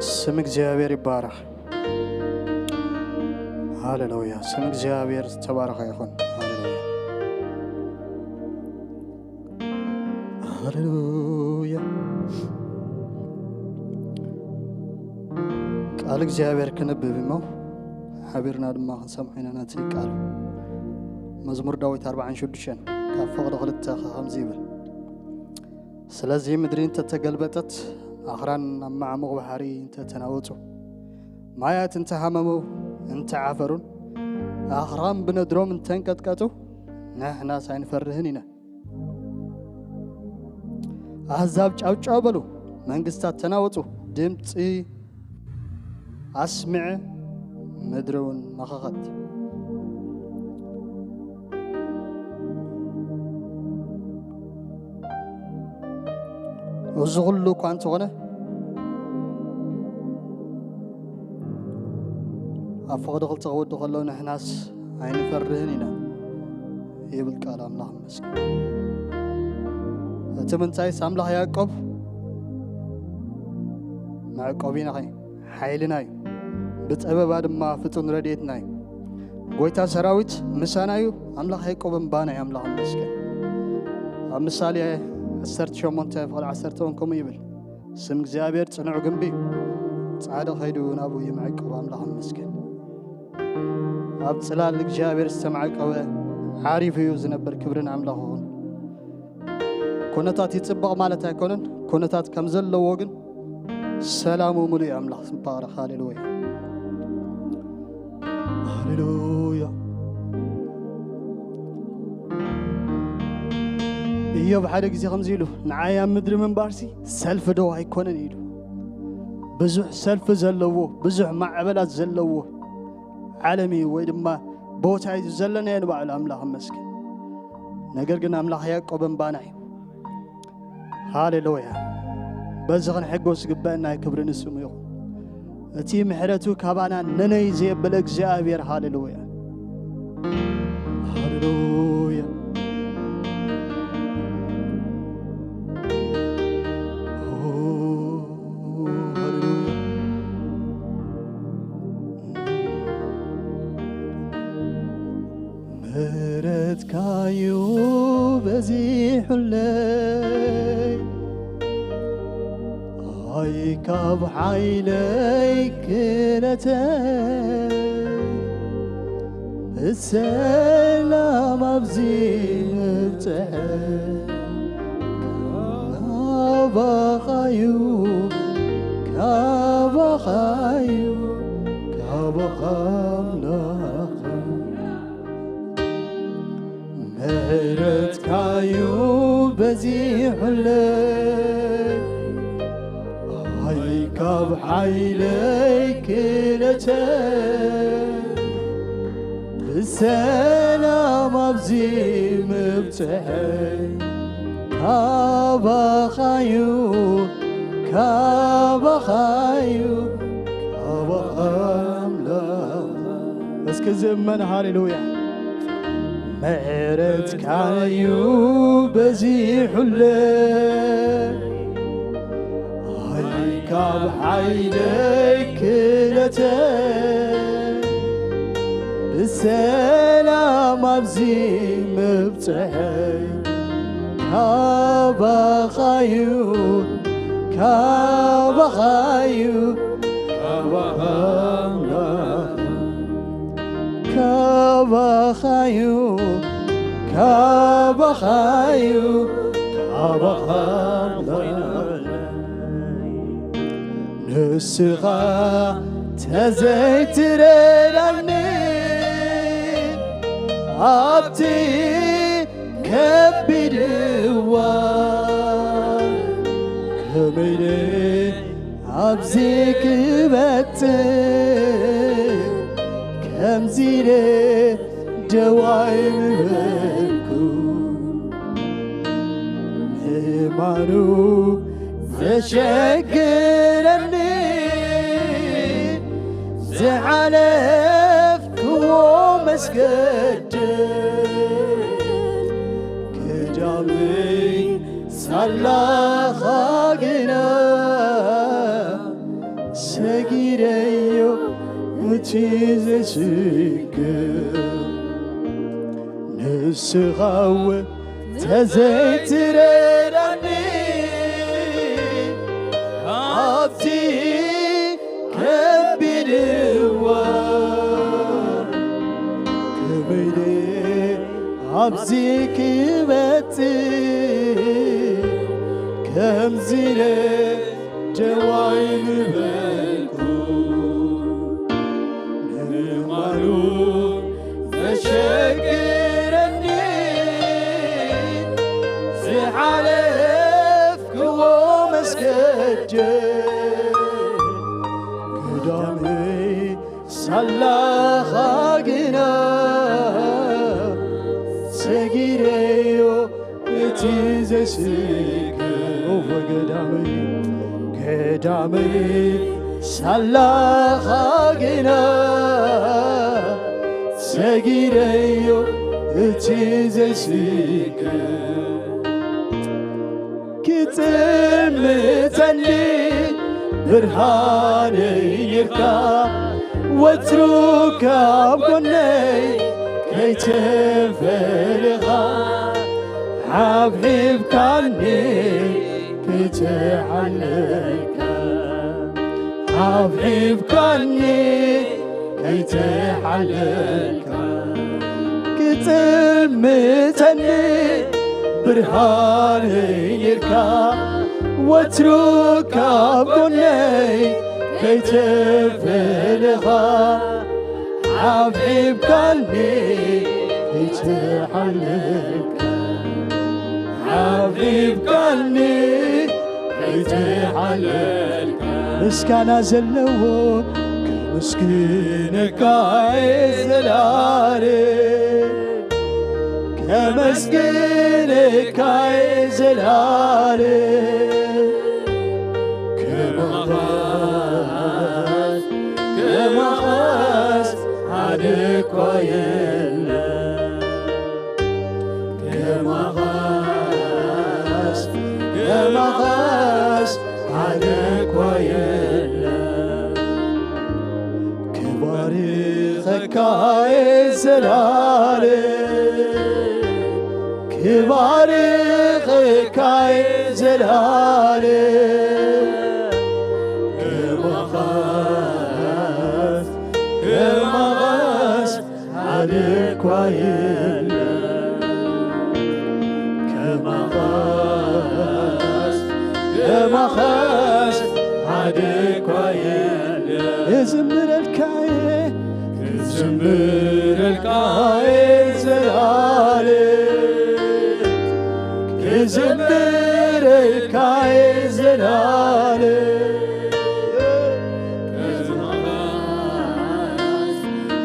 ስም እግዚኣብሔር ይባረኽ። ሃሌሉያ። ስም እግዚኣብሔር ዝተባረኸ ይኹን። ሃሌሉያ። ሃሌሉያ። ቃል እግዚኣብሔር ክንብብ እሞ ሓቢርና ድማ ክንሰምዖ ኢና። ነቲ ቃል መዝሙር ዳዊት ኣርባዓን ሽዱሽተን ካብ ፍቕዲ ክልተ ከምዚ ይብል። ስለዚ ምድሪ እንተተገልበጠት፣ ኣኽራን ኣብ ማዕሙቕ ባሕሪ እንተተናወጹ፣ ማያት እንተሃመሙ እንተዓፈሩን፣ ኣኽራን ብነድሮም እንተንቀጥቀጡ፣ ንሕናስ ኣይንፈርህን ኢና። ኣህዛብ ጫውጫው በሉ፣ መንግስታት ተናወጹ፣ ድምጺ ኣስምዐ፣ ምድሪ እውን መኸኸት። እዚ ኩሉ እኳ እንተኾነ፣ ኣብ ፍቕዲ ክልተ ክወዱ ከለዉ ንሕናስ ኣይንፈርህን ኢና ይብል ቃል ኣምላኽ። መስኪን እቲ ምንታይስ ኣምላኽ ያዕቆብ መዕቆቢና ኸይ ሓይልና እዩ፣ ብጸበባ ድማ ፍጹም ረድኤትና እዩ። ጎይታ ሰራዊት ምሳና እዩ፣ ኣምላኽ ያዕቆብ እምባና እዩ። ኣምላኽ ይመስገን። ኣብ ምሳሌ ዓሰርተ ሸሞንተ ፍቕዲ ዓሰርተ እውን ከምኡ ይብል፣ ስም እግዚኣብሔር ጽኑዕ ግንቢ እዩ፣ ጻዕዳ ኸይዱ ናብኡ ይምዕቅብ። ኣምላኽ ይመስገን። ኣብ ጽላል እግዚኣብሔር ዝተማዕቀበ ዓሪፉ እዩ ዝነብር። ክብርን ኣምላኽ ይኹን። ኩነታት ይጽበቕ ማለት ኣይኮነን። ኩነታት ከም ዘለዎ ግን ሰላሙ ሙሉእ እዩ። ኣምላኽ ይባረኽ። ሃሌሉያ፣ ሃሌሉያ። ኢዮብ ሓደ ግዜ ከምዚ ኢሉ፣ ንዓይ ኣብ ምድሪ ምንባርሲ ሰልፊ ዶ ኣይኮነን ኢሉ። ብዙሕ ሰልፊ ዘለዎ፣ ብዙሕ ማዕበላት ዘለዎ ዓለም እዩ፣ ወይ ድማ ቦታ እዩ ዘለናዮ ንባዕሉ። ኣምላኽ ይመስገን። ነገር ግን ኣምላኽ ያዕቆብ እምባና እዩ። ሃሌሉያ። በዚ ክንሕጎስ ዝግበአና እዩ። ክብሪ ንስሙ ይኹን። እቲ ምሕረቱ ካባና ነነይ ዘየበለ እግዚኣብሔር። ሃሌሉያ፣ ሃሌሉያ። ኦ፣ ሃሌሉያ። ምሕረትካዩ በዚሑለይ፣ ኣይ ካብ ሓይለይ ክለተ፣ ብሰላም ኣብዚ ምብጽሐ፣ ካባኻዩ፣ ካባኻዩ፣ ካባኻ ኣምላኽ። ምሕረትካዩ በዚሑለይ፣ ኣይ ካብ ሓይለይ ክለተ፣ ብሰላም ኣብዚ ምብጽሐይ፣ ካባኻዩ፣ ካባኻዩ፣ ካባኻ ኣምላኽ። እስኪ ዝእመን። ሃሌሉያ። ምሕረትካዩ በዚሑለይ፣ ኣይ ካብ ሓይለይ ክለተ፣ ብሰላም ኣብዚ ምብጽሐይ፣ ካባኻዩ፣ ካባኻዩ፣ ካባኻ ኣምላኽ፣ ካባኻዩ፣ ካባኻዩ፣ ካባኻ ኣምላኽ። ንስኻ ተዘይትረዳኒ ኣብቲ ከቢድ እዋን፣ ከመይ ኢለ ኣብዚ ክበጽሕ፣ ከምዚ ኢለ ደው ኣይምበልኩ። ምእማኑ ዘሸግረኒ ዝሓለፍክዎ መስገደል፣ ክዳመይ ሳላኻ ግና እዩ እቲ ዘስክር። ንስኻ እውን ተዘይትረዳኒ ኣብቲ ከቢድ እዋን፣ ከመይ ድየ ኣብዚ ክበጽሕ፣ ከምዚ ኢለ ደዋይ ምበልኩ። ንማሉ ዘሸግረኒ ዝሓለፍክዎ መስገጀ፣ ቀዳመይ ሳላኻ ግና ሰጊረዮ እቲ ዘስክር። እወ፣ ቀዳመይ፣ ቀዳመይ ሳላኻ ግና ሰጊረዮ እቲ ዘስክር። ክጥምተኒ ብርሃነይ ኔርካ፣ ወትሩ ካብ ጎነይ ከይተፈለኻ፣ ሓብሒብካኒ ከይተሓለልካ፣ ሓብሒብካኒ ከይተሓለልካ። ክጥምተኒ ብርሃነይ ኔርካ፣ ወትሩ ካብ ጎነይ ከይተፈለኻ፣ ሓብሒብካኒ ከይተሓለልካ፣ ሓብሒብካኒ ከይተሓለልካ። ምስጋና ዘለዎ ከመስግነካ እየ ዘላለም፣ ከመስግነካ እየ ዘላለም። ከማኻስ፣ ከማኻስ ሓደ እኳ የለን። ከማኻስ፣ ከማኻስ ሓደ እኳ የለን። ክባርኸካ እየ ዘላለም፣ ክባርኸካ እየ ዘላለም። ከማኻስ፣ ከማኻስ ሓደ እኳ የለን። ከማኻስ፣ ከማኻስ ሓደ እኳ የለን። ክዝምረልካ እየ፣ ክዝምረልካ እየ ዘላለም፣ ክዝምረልካ እየ ዘላለም። ከማኻስ፣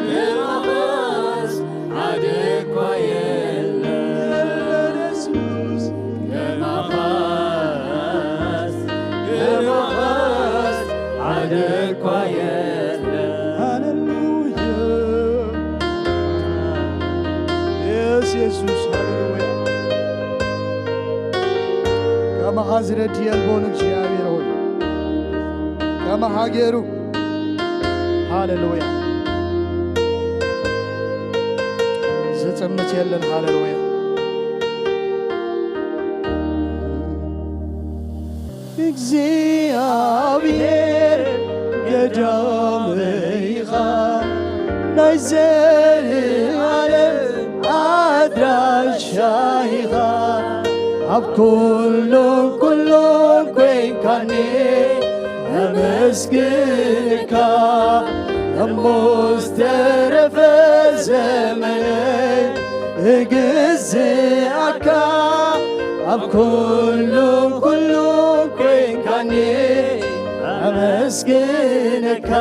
ከማኻስ ሓደ እኳ የለን። የለን የሱስ። ከማኻስ፣ ከማኻስ ሓደ እኳ የለን። ሃሌሉያ። የስ የሱስ፣ ሃሌሉያ። ከማኻ ዝረዲ የልቦን እግዚኣብሔር ሆይ፣ ከማኻ ገይሩ። ሃሌሉያ። ዝጥምት የለን። ሃሌሉያ። እግዚኣብሔር ገዳመይኻ፣ ናይ ዘለኣለም ኣድራሻይኻ፣ ኣብ ኩሉን ኩሉን ኮይንካኒ ኣመስግንካ፣ እሞ ዝተረፈ ዘመነይ እግዝኣካ፣ ኣብ ኩሉን ኩሉን ኮይንካኒ ኣመስግነካ፣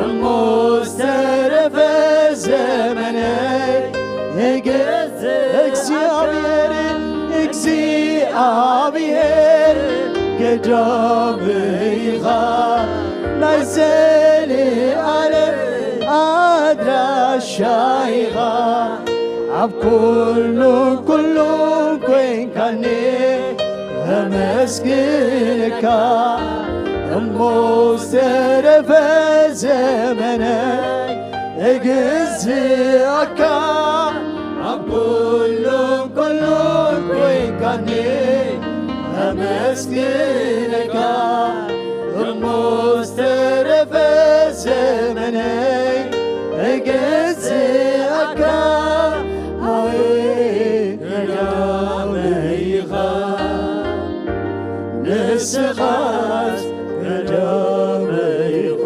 እሞ ዝተረፈ ዘመነይ እግዝኣካ። እግዚኣብሔር፣ እግዚኣብሔር ገዳመይ ኢኻ፣ ናይ ዘለኣለም ኣድራሻ ኢኻ፣ ኣብ ኩሉን ኩሉን ኮይንካኒ ኣመስግነካ፣ እሞ ዝተረፈ ዘመነይ እግዝኣካ ኣብ ኩሉን ኩሉን ኮይንካኒ ኣመስግነካ። እሞ ዝተረፈ ዘመነይ እግዝኣካ ኣይ ቀዳመይ ኢኻ፣ ንስኻስ ቀዳመይ ኢኻ።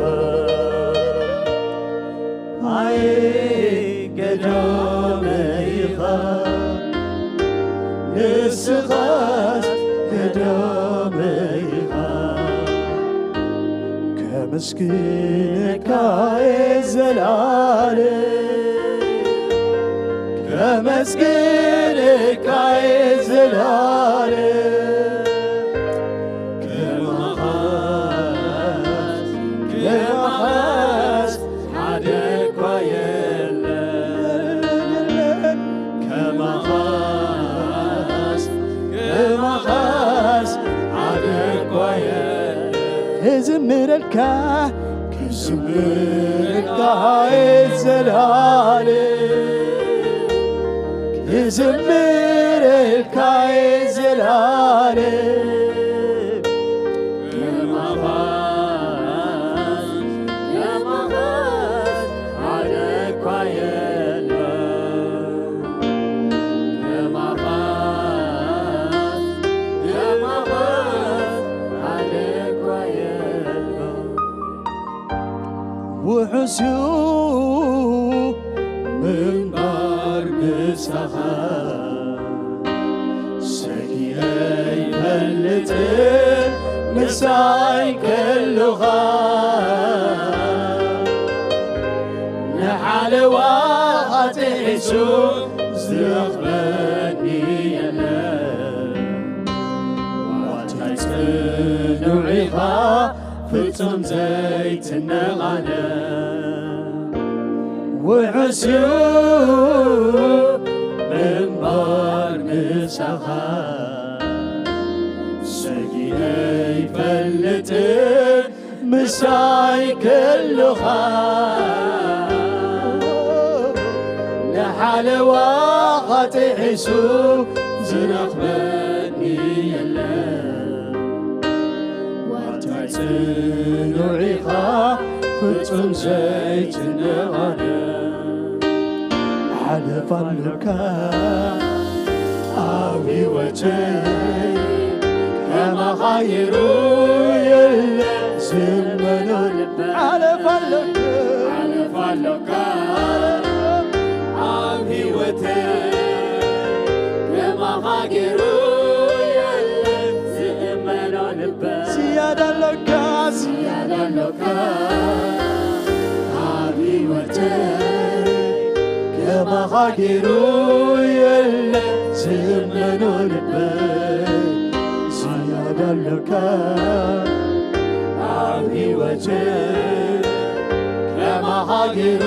ኣይ ቀዳመይ ኢኻ፣ ንስኻስ ቀዳመይ ኢኻ። ከመስግነካ እየ ዘላለም፣ ከመስግነካ እየ ዘላለም። ከማኻስ፣ ከማኻስ ሓደ እኳ የለን። ከማኻስ፣ ከማኻስ ሓደ እኳ የለን። ክዝምረልካ፣ ክዝምረልካ እየ ዘላለም። ክዝምረልካ እየ ዘላለም። ከማኻስ፣ ከማኻስ ሓደ እኳ የለን። ከማኻስ፣ ከማኻስ ሓደ እኳ የለን። ውሑስ እዩ ምንባር ምሳኻ፣ ሰጊኤ ኣይፈልጥን ምሳይ ከሎኻ። ንሓለዋ ኣጥሒሱ ዝረኽበኒ የለን። ዋታይ ጽኑዕ ኢኻ ፍጹም ዘይትነቓነቕ። ውሑስ እዩ ምንባር ምሳኻ፣ ሰጊኤ ኣይፈልጥን ምሳይ ከሎኻ። ንሓለዋ ኣጥሒሱ ዝረኽበኒ የለን። ዋታይ ጽኑዕ ኢኻ ፍጹም ዘይትነቓነቕ። ሓለፋ ኣሎካ ኣብ ህይወተይ፣ ከማኻ ገይሩ የለ ዝእመኖ ልበይ። ሓለፋ ኣሎካ፣ ሓለፋ ኣሎካ ኣብ ህይወተይ፣ ከማኻ ገይሩ የለ ዝእመኖ ልበይ። ዝያዳ ኣሎካ፣ ዝያዳ ኣሎካ ኣብ ህይወተይ፣ ከማኻ ገይሩ የለ ዝእመኖ ልበይ። ዝያዳ ኣሎካ ኣብ ህይወተይ፣ ከማኻ ገይሩ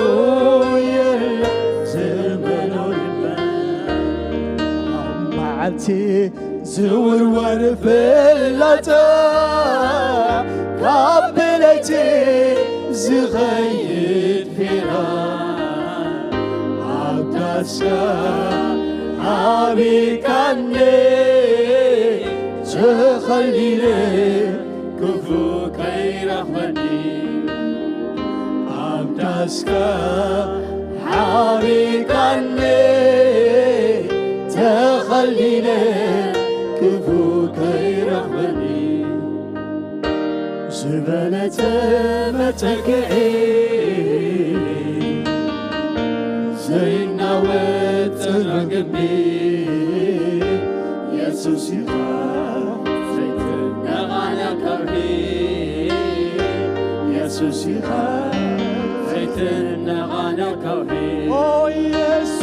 የለ ዝእመኖ ልበይ። ኣብ መዓልቲ ዝውርወር ፍላጻ፣ ካብ ብለይቲ ዝኸይድ ፊራ፣ ኣብ ዳስካ ሓቢእካኒ ተኸሊለ ክፉ ከይረኽበኒ። ኣብ ዳስካ ሓቢእካኒ ተኸሊለ ክፉ ከይረኽበኒ። ዝበለጸ መተክዒ ዘይናወጽ ጽኑዕ ግንቢ የሱስ ኢኻ ዘይትነቓነቕ ከውሒ። የሱስ ኢኻ ዘይትነቓነቕ ከውሒ። ኦ የሱስ፣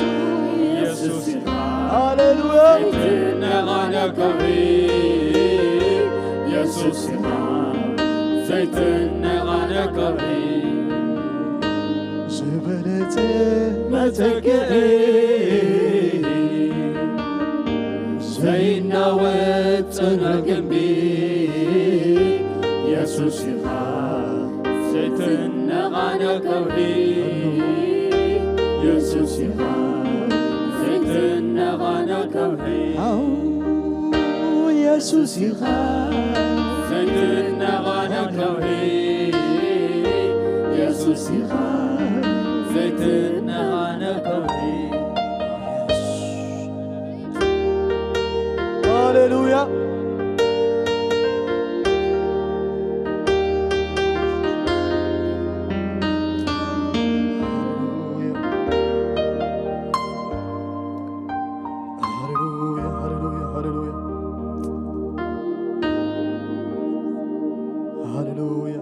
የሱስ ኢኻ ሃሌሉያ። ዘይትነቓነቕ ከውሒ። የሱስ ኢኻ ዘይትነቓነቕ ከውሒ። ዝበለጸ መተክዒ ዘይናወጽ ጽኑዕ ግንቢ የሱስ ኢኻ ከውሒ የሱስ ኢኻ ዘይትነቓነቕ ከውሒ። ኣው የሱስ ኢኻ ዘይትነቓነቕ ከውሒ። የሱስ ኢኻ ዘይትነቓነቕ ከውሒ። ሃሌሉያ። ሃሌሉያ፣ ሃሌሉያ፣ ሃሌሉያ። ሃሌሉያ።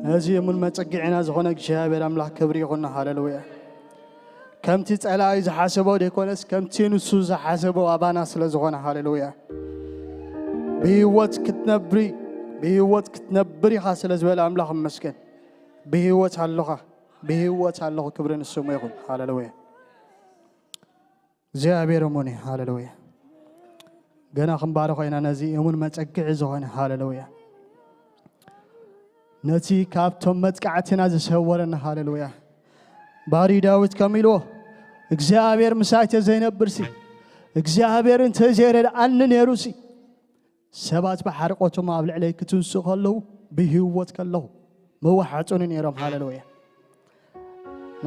ነዚ እሙን መጸግዒና ዝኾነ እግዚኣብሔር ኣምላኽ ክብሪ ይኹን። ሃሌሉያ። ከምቲ ጸላኢ ዝሓሰቦ ዘይኮነስ፣ ከምቲ ንሱ ዝሓሰቦ ኣባና ስለ ዝኾነ፣ ሃሌሉያ። ብህይወት ክትነብሪ፣ ብህይወት ክትነብር ኢኻ ስለ ዝበለ ኣምላኽ ይመስገን። ብህይወት ኣለኻ፣ ብህይወት ኣለኹ፣ ክብሪ ንስሙ ይኹን። ሃሌሉያ። እግዚኣብሔር እሙን እዩ። ሃሌሉያ። ገና ክንባርኾ ኢና ነዚ እሙን መጸግዒ ዝኾነ። ሃሌሉያ። ነቲ ካብቶም መጥቃዕትና ዝሰወረና። ሃሌሉያ። ባሪ ዳዊት ከም ኢልዎ፣ እግዚኣብሔር ምሳይ ተዘይነብርሲ፣ እግዚኣብሔር እንተዘይረድኣኒ ነይሩሲ፣ ሰባት ብሓርቆቶም ኣብ ልዕለይ ክትንሱ ከለዉ፣ ብህይወት ከለኹ ምወሓጹኒ ነይሮም። ሃሌሉያ።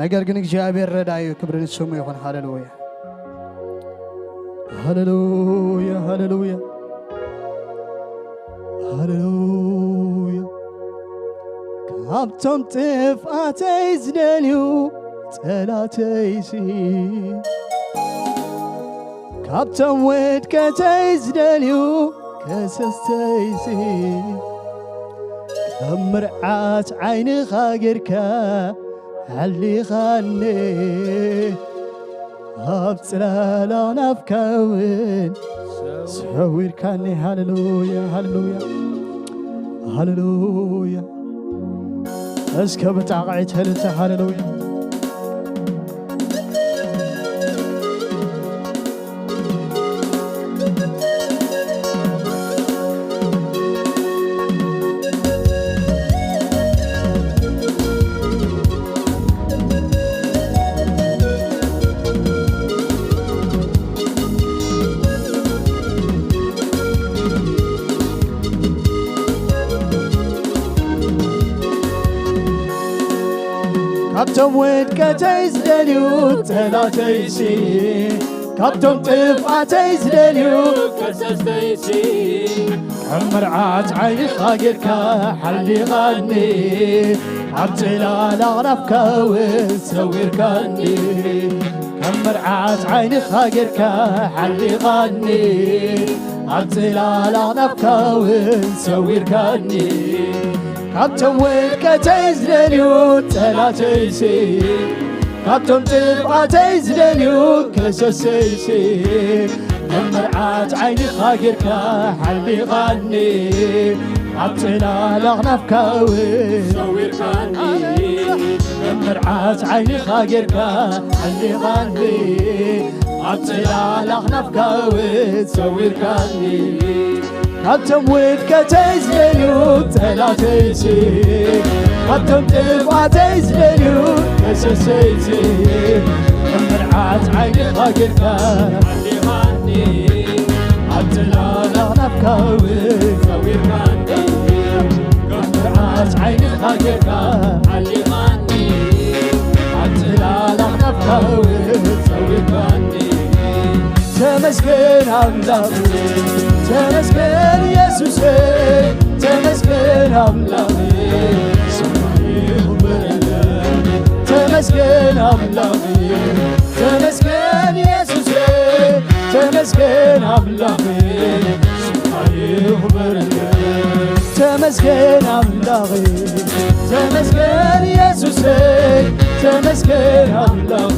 ነገር ግን እግዚኣብሔር ረዳዩ፣ ክብሪ ንስሙ ይኹን። ሃሌሉያ፣ ሃሌሉያ፣ ሃሌሉያ፣ ሃሌሉያ። ካብቶም ጥፍኣተይ ዝደልዩ ጸላተይሲ፣ ካብቶም ውድቀተይ ዝደልዩ ከሰስተይሲ፣ ካብ ምርዓት ዓይንኻ ጌርካ ሓሊኻኒ፣ ኣብ ጽላላ ናፍካ እውን ሰዊርካኒ። ሃሌሉያ፣ ሃሌሉያ፣ ሃሌሉያ። እስከ ብጣቕዒት እልልታ ሃሌሉያ። ካብቶም ውድቀተይ ዝደልዩ ጸላተይሲ፣ ካብቶም ጥፍኣተይ ዝደልዩ ከሰስተይሲ፣ ካብ መርዓት ዓይንኻ ጌርካ ሓሊኻኒ፣ ኣብ ጽላላ ኣኽናፍካ እውን ሰዊርካኒ። ካብ መርዓት ዓይንኻ ጌርካ ሓሊኻኒ፣ ኣብ ጽላላ ኣኽናፍካ እውን ሰዊርካኒ። ካብቶም ውድቀተይ ዝደልዩ ጸላተይሲ፣ ካብቶም ጥፍኣተይ ዝደልዩ ከሰሰይሲ፣ ካብ መርዓት ዓይንኻ ጌርካ ሓሊኻኒ፣ ኣብ ጽላላ ኣኽናፍካ እውን ሰዊርካኒ። ካብ መርዓት ዓይንኻ ጌርካ ሓሊኻኒ፣ ኣብ ጽላላ ኣኽናፍካ እውን ሰዊርካኒ። ካብቶም ውድቀተይ ዝደልዩ ጸላተይሲ፣ ካብቶም ጥፍኣተይ ዝደልዩ ከሰሰይሲ፣ ካብ መርዓት ዓይንኻ ጌርካ ሓሊኻኒ፣ ኣብ ጽላላ ኣኽናፍካ እውን ሰዊርካኒ። ካብ መርዓት ዓይንኻ ጌርካ ሓሊኻኒ፣ ኣብ ጽላላ ኣኽናፍካ እውን ሰዊርካኒ። ተመስገን ኣምላኽ፣ ተመስገን ኢየሱስ፣ ተመስገን ኣምላኽ፣ ስምካ ይኽበር። ተመስገን ኣምላኽ፣ ተመስገን ኢየሱስ፣ ተመስገን ኣምላኽ፣ ስምካ ይኽበር። ተመስገን ኣምላኽ፣ ተመስገን ኢየሱስ፣ ተመስገን ኣምላኽ፣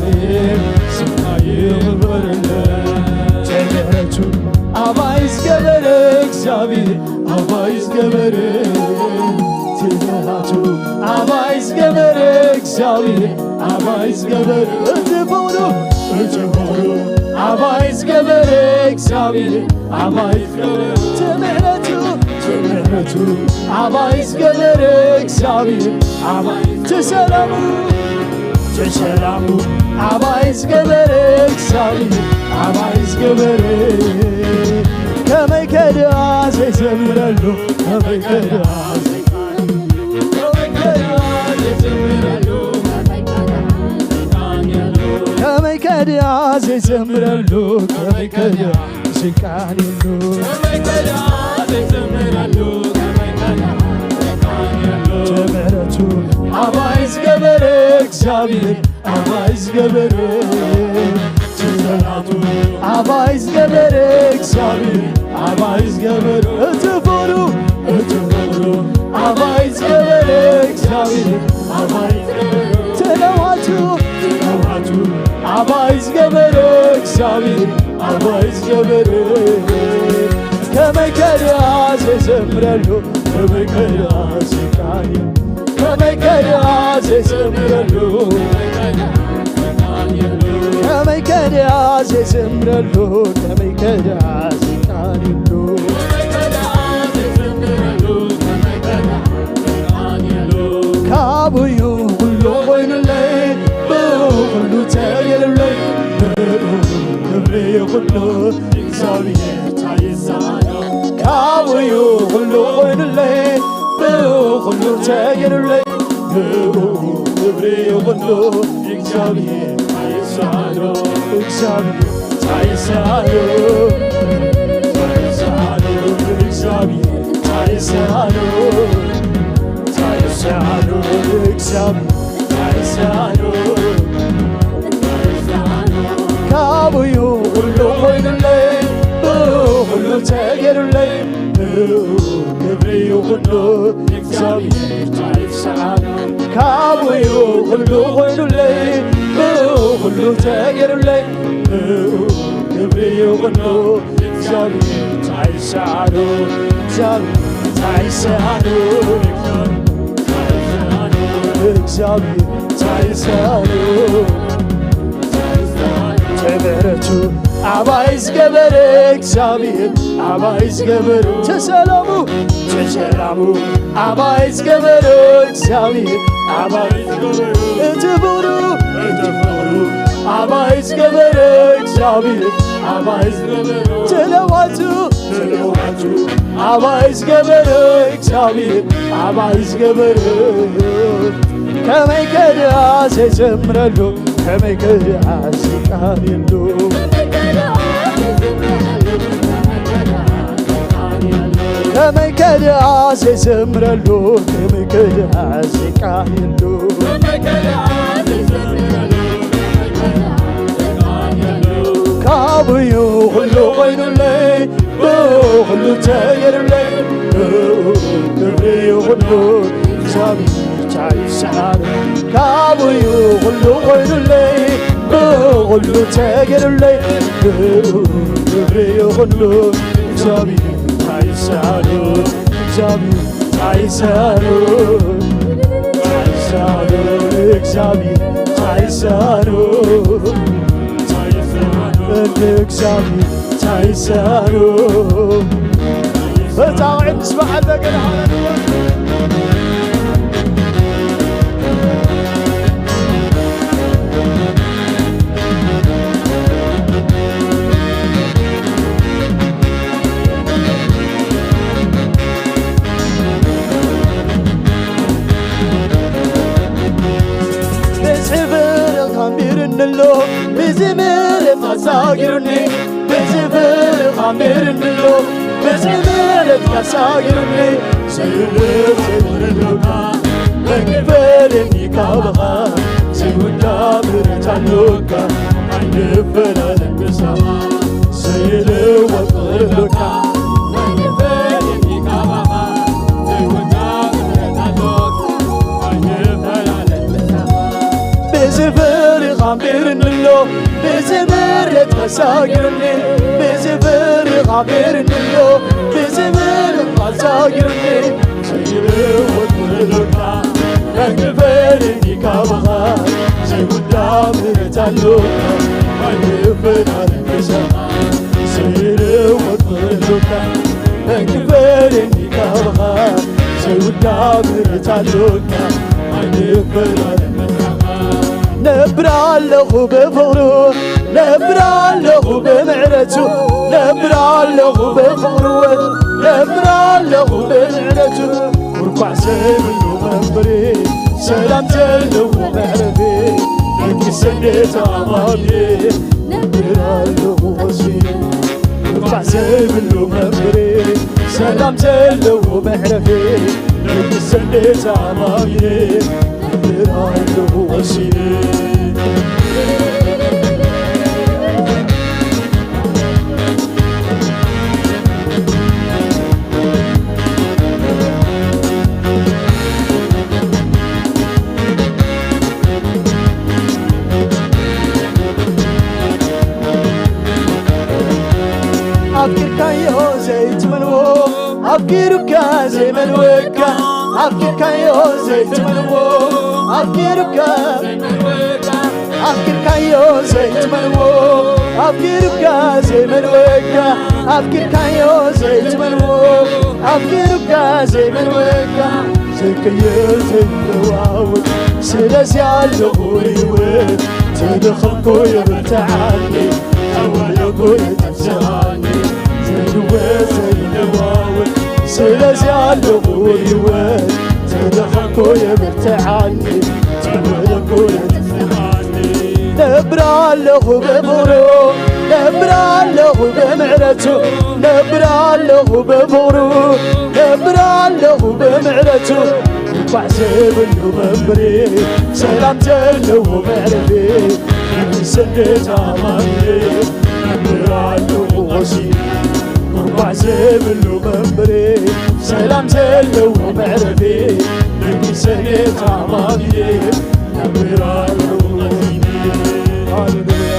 ስምካ ይኽበር። ቸርነቱ ኣባይ ዝገበረ እግዚኣብሔር፣ ኣባይ ዝገበረ፣ ትእዛዛቱ ኣባይ ዝገበረ እግዚኣብሔር፣ ኣባይ ዝገበረ፣ እቲ ፍቕሩ፣ እቲ ፍቕሩ ኣባይ ዝገበረ እግዚኣብሔር፣ ኣባይ ዝገበረ፣ እቲ ምሕረቱ፣ እቲ ምሕረቱ ኣባይ ዝገበረ እግዚኣብሔር ኣባይ ትሰላሙ ትሰላሙ ኣባይ ዝገበረ እግዚኣብሔር ኣባይ ዝገበረ ከመይ ከድኣ ዘይዘምረሉ ከመይ ከድኣ ከመይ ከድኣ ዘይዘምረሉ ከመይ ከድኣ ዘይቃንየሉ ምሕረቱ ኣባይ ዝገበረ እግዚኣብሔር ኣባይ ዝገበረ ትዘራቱ ኣባይ ዝገበረ እግዚኣብሔር ኣባይ ዝገበረ እቲ ፍቕሩ እቲ ፍቕሩ ኣባይ ዝገበረ እግዚኣብሔር ኣባይ ዝገበረ ትለዋቱ ትለዋቱ ኣባይ ዝገበረ እግዚኣብሔር ኣባይ ዝገበረ ከመይ ከድኣ ዘይዘምረሉ ከመይ ከድኣ ዘይቃንየሉ ከመይ ከድኣ ዘይዘምረሉ ከመይ ከድኣ ዘይዘምረሉ ከመይ ከድኣ ዘይቃንየሉ ካብኡ እዩ ኩሉ ኮይኑለይ ብኡ ኩሉ ተገይሩለይ ብኡ ክብሪ ይኹን እግዚኣብሔር ታይሳኖ ካብኡ እዩ ኩሉ ኮይኑለይ ብኡ ኩሉ ተገይሩለይ ብኡ ክብሪ ይኹን እግዚኣብሔር ታይሳኖ እግዚኣብሔር ታይሳኖ ታይሳኖ እግዚኣብሔር ታይሳኖ ታይሳኖ እግዚኣብሔር ታይሳኖ ካብኡ እዩ ኩሉ ኮይኑለይ ብኡ ኩሉ ተገይሩለይ ብኡ ክብሪ ይኹን እግዚኣብሔር ታይሳኖ ካብኡ እዩ ኩሉ ኮይኑለይ ብኡ ኩሉ ተገይሩለይ ብኡ ክብሪ ይኹን እግዚኣብሔር ታይሳኖ እግዚኣብሔር ታይሳኖ እግዚኣብሔር ታይሳኖ ምሕረቱ ኣባይ ዝገበረ እግዚኣብሔር ኣባይ ዝገበረ ተሰላሙ ተሰላሙ ኣባይ ዝገበረ እግዚኣብሔር ኣባይ ዝገበረ እቲ ፍቕሩ እቲ ፍቕሩ ኣባይ ዝገበረ እግዚኣብሔር ኣባይ ዝገበረ ተለዋቱ ተለዋቱ ኣባይ ዝገበረ እግዚኣብሔር ኣባይ ዝገበረ ከመይ ከድኣ ዘይዘምረሉ ከመይ ከድኣ ዝቃንየሉ ከመይ ከድኣ ዘይዘምረሉ ከመይ ከድኣ ዝቃንየሉ ካብኡ እዩ ኩሉ ኮይኑለይ ብኡ ኩሉ ተገይሩለይ ብኡ ክብሪ ይኹን እግዚኣብሔር ታይሳኖ ካብኡ እዩ ኩሉ ኮይኑለይ ብኡ ኩሉ ተገይሩለይ ብኡ ክብሪ ይኹን እግዚኣብሔር ታይሳኖ እግዚኣብሔር ታይሳኖ ታይሳኖ እግዚኣብሔር ታይሳኖ እንደ እግዚኣብሔር ታይሳኖ በጣም ምስ በዓል በገና ብዝሒ ፍቕርኻ ኣንቢሩኒ ኣሎ ብዝምረት ኣሳጊሩኒ ብዝፍርኻ ምርንሎ ብዝምረት ኣሳጊሩኒ ስእልፍ ዘብረሎካ መክፈልኒ ካባኻ ዘይውዳ ምረት ኣሎካ ኣይንፈላለን ብዛባ ዘይልወጥ ፍቕርሎካ ብዝፍርኻ ምርንሎ ብዝምረት ኣሳጊሩኒ ብዝፍርኻ ምርንሎ ብዝምረት ኣሳጊሩኒ ዘይልወጥ ፍቕርሎካ መክፈልኒ ካባኻ ዘይውዳ ምረት ኣሎካ ኣይንፈላለን ብዛባ ዘይልወጥ ፍቕርሎካ መክፈልኒ ኣበኻ ዘይውዳ ምሕረት ኣሎካ ኣይንበላል። ነብር ኣለኹ ብፍቕሩ፣ ነብር ኣለኹ ብምሕረቱ፣ ነብር ኣለኹ ብፍቕሩ፣ ነብር ኣለኹ ብምሕረቱ። ኩርኳዕ ዘይብሉ መንበሪ፣ ሰላም ዘለዎ መዕረፊ፣ ንግስነት ኣማኑኤል ነብር ኣለኹ ወሲነ። ኩርኳዕ ዘይብሉ መንበሪ፣ ሰላም ዘለዎ መዕረፊ፣ ንግስነት ኣማኑኤል ነብር ኣለኹ ወሲነ። ኣፍቂርካዮ ዘይትመንዎ፣ ኣፍቂሩካ ዘይመንወካ። ኣፍቂርካዮ ዘይትመንዎ፣ ኣፍቂሩካ፣ ኣፍቂርካዮ ዘይትመንዎ፣ ኣፍቂሩካ ዘይመንወካ። ኣፍቂርካዮ ዘይትመንዎ፣ ኣፍቂሩካ ዘይመንወካ። ዘይቀየር ዘይለዋወጥ ስለዚ ኣለኹ ህይወት። ተደኸምኩ የብርትዓኒ፣ ተዋለኩ የተብስዓኒ። ዘይልወጥ ዘይለዋወጥ ስለዚ ኣለኹ ህይወት። ተደኸምኩ የብርትዓኒ፣ ተዋለኩ የተብስዓኒ። ነብር ኣለኹ ብፍቕሩ፣ ነብር ኣለኹ ብምሕረቱ፣ ነብር ኣለኹ ብፍቕሩ፣ ነብር ኣለኹ ብምሕረቱ። ኩርኳዕ ዘይብሉ መንበሪ፣ ሰላም ዘለዎ መዕረፊ፣ ንግስነት ኣማኑኤል ነብር ኣለኹ ወሲነ። ኩርኳዕ ዘይብሉ መንበሪ፣ ሰላም ዘለዎ መዕረፊ፣ ንግስነት ኣማኑኤል ነብር ኣለኹ ወሲነ። ሃሌሉያ።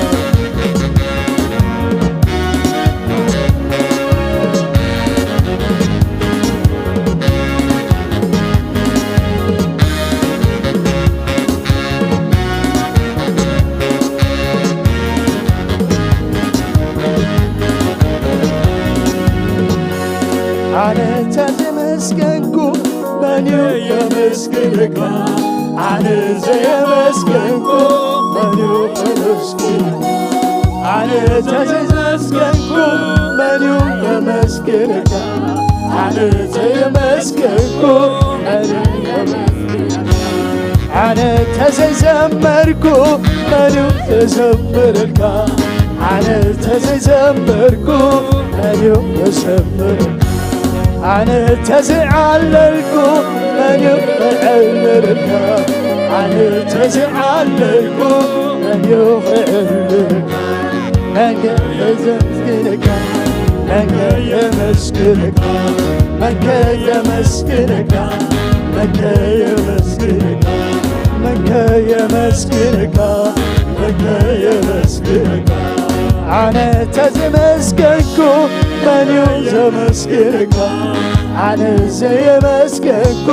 ኣነ እንተ ዘመስገንኩ መን እዩ የመስግንካ? ኣነ ዘየመስገንኩ መን እዩ የመስግንካ? ኣነ እንተ ዘመስገንኩ መን እዩ የመስግንካ? ኣነ ዘየመስገንኩ መን እዩ የመስግንካ? ኣነ እንተ ዘይዘመርኩ መን እዩ የዘምርልካ? ኣነ እንተ ዘይዘመርኩ መን እዩ የዘምርልካ? ኣነ እንተ ዘይዓለልኩ መን እዩ ክዕልልካ? ኣነ እንተ ዘይዓለልኩ መን እዩ ክዕልልካ? መንከ የመስግንካ? መንከ የመስግንካ? መንከ የመስግንካ? መንከ የመስግንካ? መንከ የመስግንካ? መንከ የመስግንካ? ኣነ ተዘመስገንኩ መን እዩ ዘመስግንካ? ኣነ ዘየመስገንኩ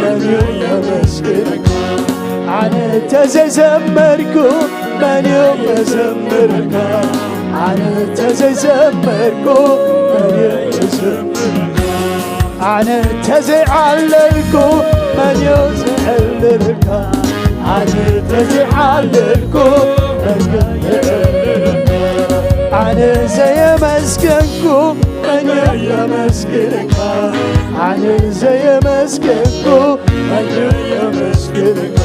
መን እዩ ዘመስግንካ? ኣነ ተዘይዘመርኩ መን እዩ የዘምርልካ? ኣነ ተዘይዘመርኩ መን እዩ የዘምርልካ? ኣነ ተዘይዓለልኩ መን እዩ ዝዕልልካ? ኣነ ተዘይዓለልኩ መን እዩ የዕልልካ? ኣነ ዘየመስገንኩ መን እዩ የመስግንካ? ኣነ ዘየመስገንኩ መን እዩ የመስግንካ?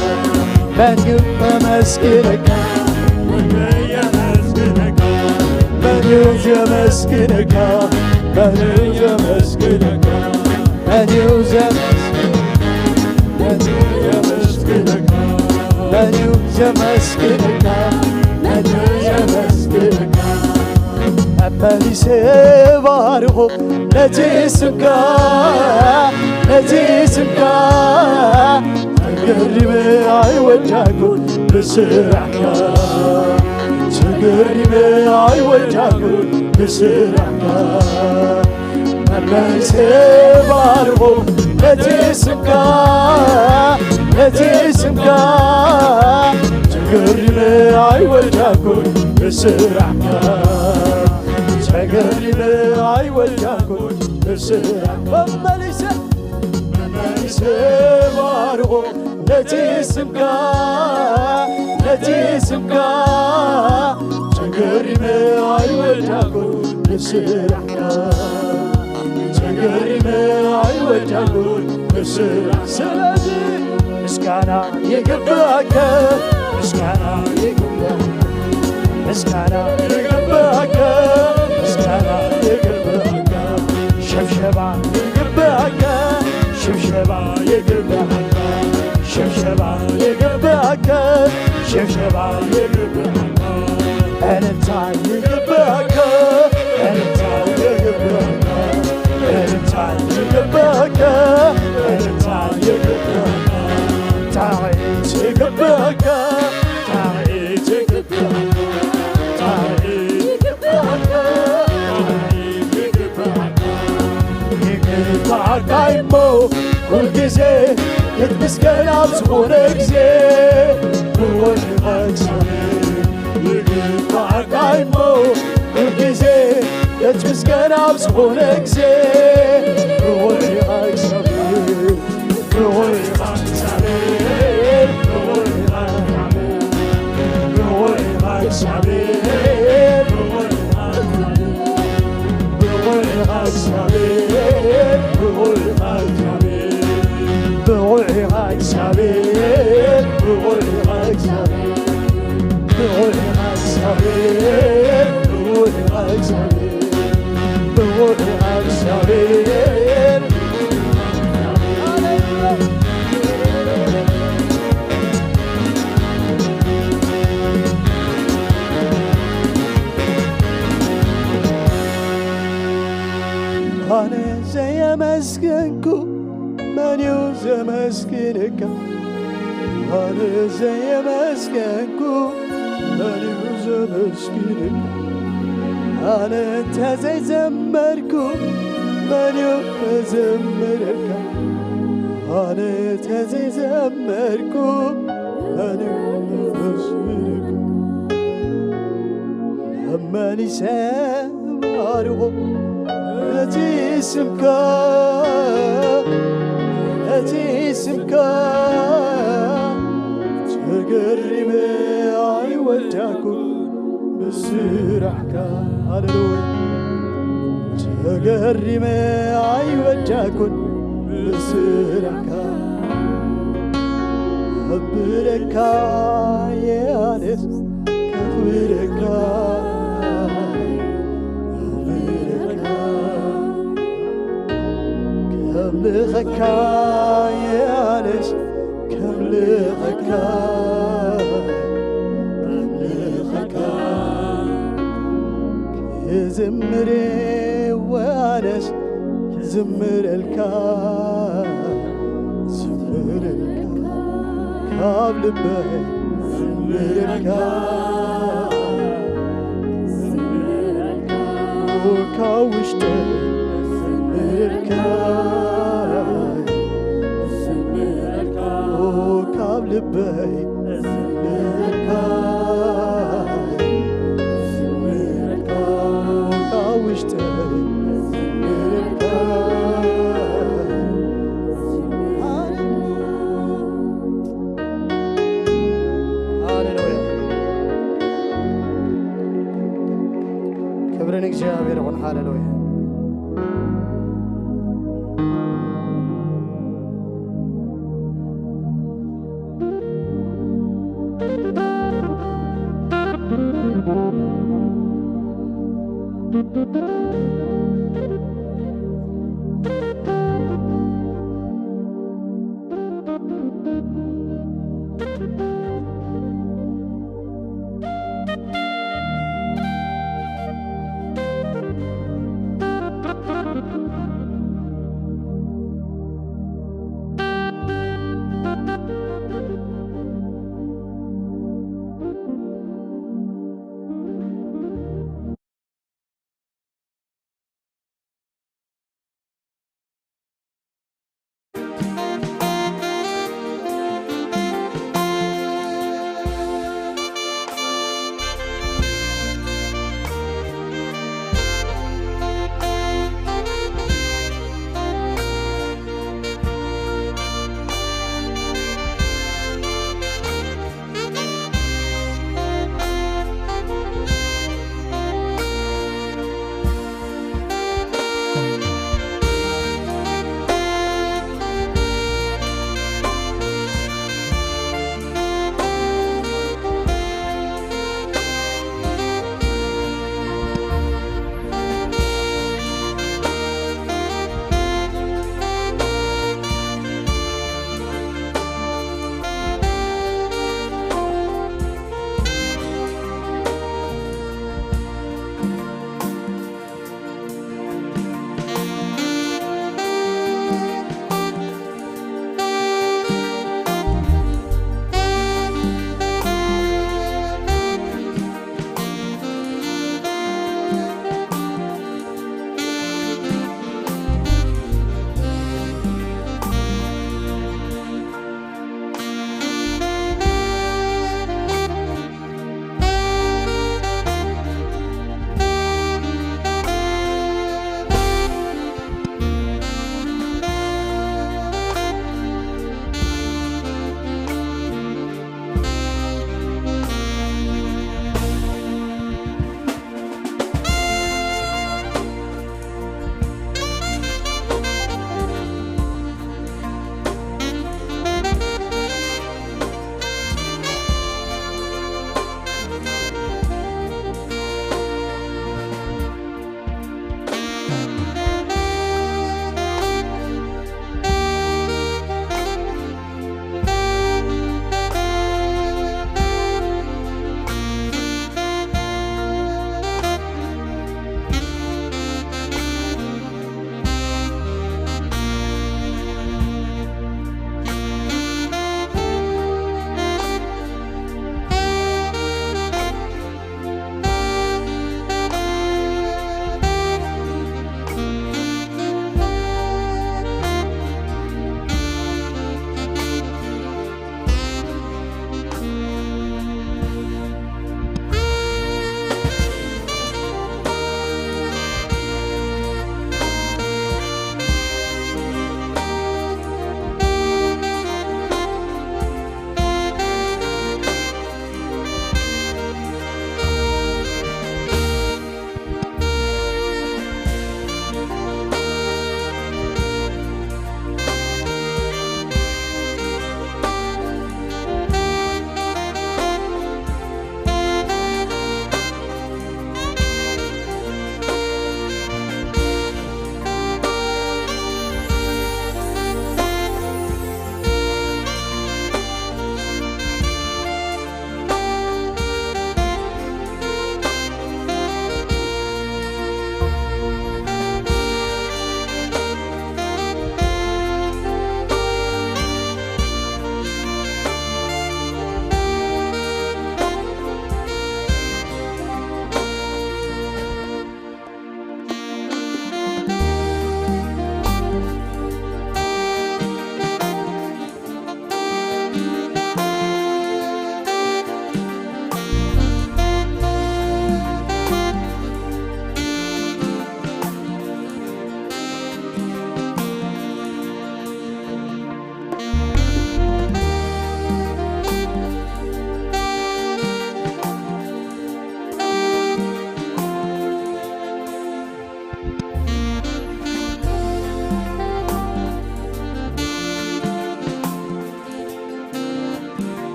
መን እዩ የመስግንካ? መን እዩ የመስግንካ? መን እዩ የመስግንካ? መን እዩ ዘመስ-፣ መን እዩ የመስግንካ? መን እዩ የመስግንካ? መን እዩ የመስግንካ? መመሊሰ ባርኾ ነቲ ስምካ፣ ነቲ ስምካ። ተገሪመ ኣይወዳኩን ብስራሕካ፣ ተገሪመ ኣይወዳኩን ብስራሕካ። መመሊሰ ባርኾ ነቲ ስምካ፣ ነቲ ስምካ። ተገሪመ ኣይወዳኩን ብስራሕካ፣ ተገሪመ ኣይወዳኩን ብስራሕ መመሊሰ መመሊሰ ባርኾ ነቲ ስምካ፣ ነቲ ስምካ ተገሪመ ኣይወዳእኩን ብስራሕካ፣ ተገሪመ ኣይወዳእኩን ብስራሕ። ስለዚ ምስጋና ይግባእካ፣ ምስጋና ይግባእካ፣ ምስጋና ይግባእካ፣ ምስጋና ይግባእካ። ሽብሸባ ይግባእካ፣ ሽብሸባ ይግባእካ፣ ሽብሸባ ይግባእካ፣ ሽብሸባ ይግባእካ። እልልታ ይግባእካ፣ እልልታ ይግባእካ፣ እልልታ ይግባእካ፣ እልልታ ይግባእካ። ጣቕዒት ይግባእካ፣ ጣቕዒት ይግባእካ፣ ጣቕዒት ይግባእካ፣ ጣቕዒት ይግባእካ። ይግባእካ እሞ ኩልግዜ ክትምስገን ኣብ ዝኾነ ግዜ። ብወድኻ እግዚኣብሔር ይግባእካ እሞ ኩልግዜ ክትምስገን ኣብ ዝኾነ ግዜ። ብወድኻ እግዚኣብሔር፣ ብወድኻ እግዚኣብሔር፣ ብወድኻ እግዚኣብሔር፣ ብወድኻ እግዚኣብሔር፣ ብወድኻ እግዚኣብሔር፣ ብወድኻ እግዚኣብሔር፣ ብወድኻ እግዚኣብሔር፣ ብወድኻ እግዚኣብሔር፣ ብወድኻ እግዚኣብሔር፣ ብወድኻ እግዚኣብሔር፣ ብወድኻ እግዚኣብሔር። ኣነ ዘየመስገንኩ መን እዩ ዘመስግነካ? ኣነ ዘየመስገንኩ መን እዩ ዘመስግነካ? ኣነ እንተዘይዘመርኩ መን እዩ ክዘምረካ? ኣነ እንተዘይዘመርኩ መን እዩ ዘመስግነካ? መመሊሰ ባርኾ ነቲ ስምካ፣ ነቲ ስምካ ተገሪመ ኣይወዳእኩን ብስራሕካ። ሃሌሉያ። ተገሪመ ኣይወዳእኩን ብስራሕካ። ከብረካ የሃንስ ከኽብረካ፣ ከኽብረካ፣ ከምልኸካ የሃንስ ከምልኸካ፣ ከምልኸካ፣ ክዝምር ወሃንስ ክዝምረልካ፣ ዝምረልካ፣ ካብ ልበይ ዝምረልካ፣ ዝምረልካ፣ ካብ ውሽጠይ ዝምረልካ፣ ዝምረልካ፣ ካብ ልበይ ዝምረልካ፣ ዝምረልካ፣ ካብ ውሽጠይ ዝምረልካ። ሃሌሉያ። ክብሪ ንእግዚኣብሔር ይኹን። ሃሌሉያ።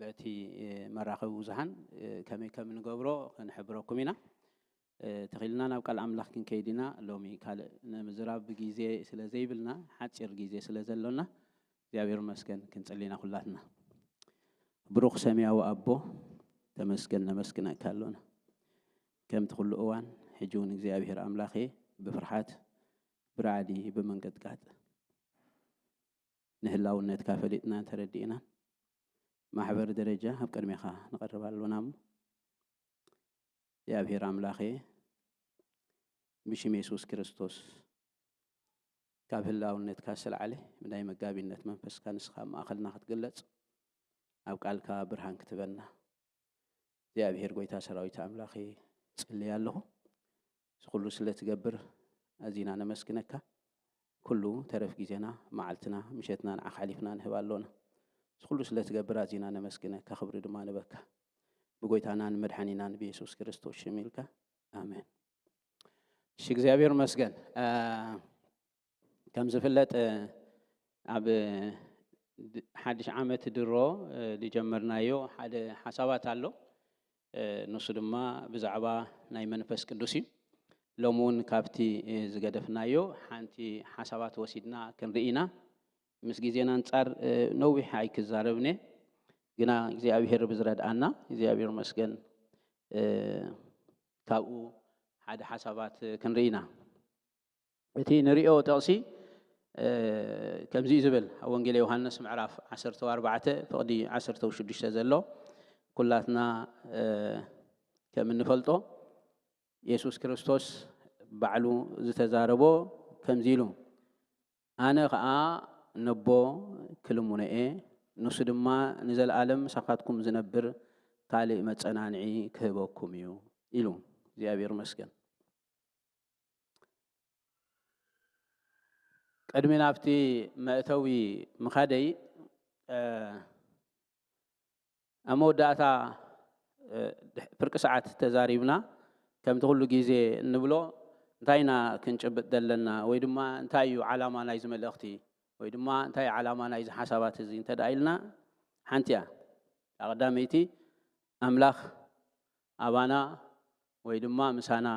በቲ መራኸቢ ብዙሃን ከመይ ከም እንገብሮ ክንሕብረኩም ኢና። ተኺልና ናብ ቃል ኣምላኽ ክንከይድ ኢና። ሎሚ ካልእ ንምዝራብ ግዜ ስለ ዘይብልና፣ ሓጺር ግዜ ስለ ዘሎና፣ እግዚኣብሔር ይመስገን ክንጽሊ ኢና ኩላትና። ብሩኽ ሰማያዊ ኣቦ፣ ተመስገን ነመስግነካ ኣሎና። ከምቲ ኩሉ እዋን፣ ሕጂ እውን እግዚኣብሔር ኣምላኸ፣ ብፍርሓት፣ ብራዕዲ፣ ብምንቅጥቃጥ፣ ንህላውነትካ ፈሊጥናን ተረዲእናን፣ ማሕበር ደረጃ ኣብ ቅድሜኻ ንቐርብ ኣሎና እሞ፣ እግዚኣብሔር ኣምላኸ፣ ብሽም የሱስ ክርስቶስ፣ ካብ ህላውነትካ ዝለዓለ ብናይ መጋቢነት መንፈስካ ንስኻ ኣብ ማእኸልና ክትግለጽ፣ ኣብ ቃልካ ብርሃን ክትበና፣ እግዚኣብሔር ጐይታ ሰራዊት ኣምላኸ፣ እጽሊ ኣለኹ። እዚ ኩሉ ስለ ትገብር ኣዚና ነመስግነካ። ኩሉ ተረፍ ግዜና፣ መዓልትና፣ ምሸትና ንዓኻ ሓሊፍና ንህብ ኣሎና። እዚ ኩሉ ስለ ትገብር ኣዚና ነመስግነካ፣ ክብሪ ድማ ንበካ። ብጎይታናን መድሓኒናን ብየሱስ ክርስቶስ ሽም ኢልካ፣ ኣሜን። እሺ፣ እግዚኣብሔር መስገን። እ፣ ከም ዝፍለጥ፣ እ፣ ኣብ፣ እ፣ ድ-፣ ሓድሽ ዓመት ድሮ፣ እ፣ ዝጀመርናዮ ሓደ ሓሳባት ኣሎ። እ፣ ንሱ ድማ ብዛዕባ ናይ መንፈስ ቅዱስ እዩ። ሎሚ እውን ካብቲ፣ እ፣ ዝገደፍናዮ ሓንቲ ሓሳባት ወሲድና ክንርኢ ኢና። ምስ ግዜና ኣንጻር፣ እ፣ ነዊሕ ኣይክዛረብን እየ። ግና እግዚኣብሔር ብዝረድኣና፣ እግዚኣብሔር መስገን፣ እ፣ ካብኡ ሓደ ሓሳባት ክንርኢ ኢና። እቲ ንሪኦ ጥቕሲ፣ እ፣ ከምዚ እዩ ዝብል፣ ኣብ ወንጌል ዮሃንስ ምዕራፍ ዓሰርተ ኣርባዕተ ፍቕዲ ዓሰርተ ሽዱሽተ ዘሎ፣ ኩላትና፣ እ፣ ከም እንፈልጦ፣ የሱስ ክርስቶስ ባዕሉ ዝተዛረቦ ከምዚ ኢሉ፣ "ኣነ ኸኣ ነቦ ክልምኖ እየ፣ ንሱ ድማ ንዘለኣለም ምሳኻትኩም ዝነብር ካልእ መጸናንዒ ክህበኩም እዩ" ኢሉ። እግዚኣብሔር ይመስገን። ቅድሚ ናብቲ መእተዊ ምኻደይ፣ እ፣ ኣብ መወዳእታ፣ እ፣ ድሕ-፣ ፍርቂ ሰዓት ተዛሪብና፣ ከምቲ ኩሉ ግዜ እንብሎ፣ እንታይ ኢና ክንጭብጥ ዘለና? ወይ ድማ እንታይ እዩ ዓላማ ናይዚ መልእኽቲ? ወይ ድማ እንታይ እዩ ዓላማ ናይዚ ሓሳባት እዚ እንተ ደኣ ኢልና፣ ሓንቲ እያ። እታ ቀዳመይቲ፣ ኣምላኽ ኣባና ወይ ድማ ምሳና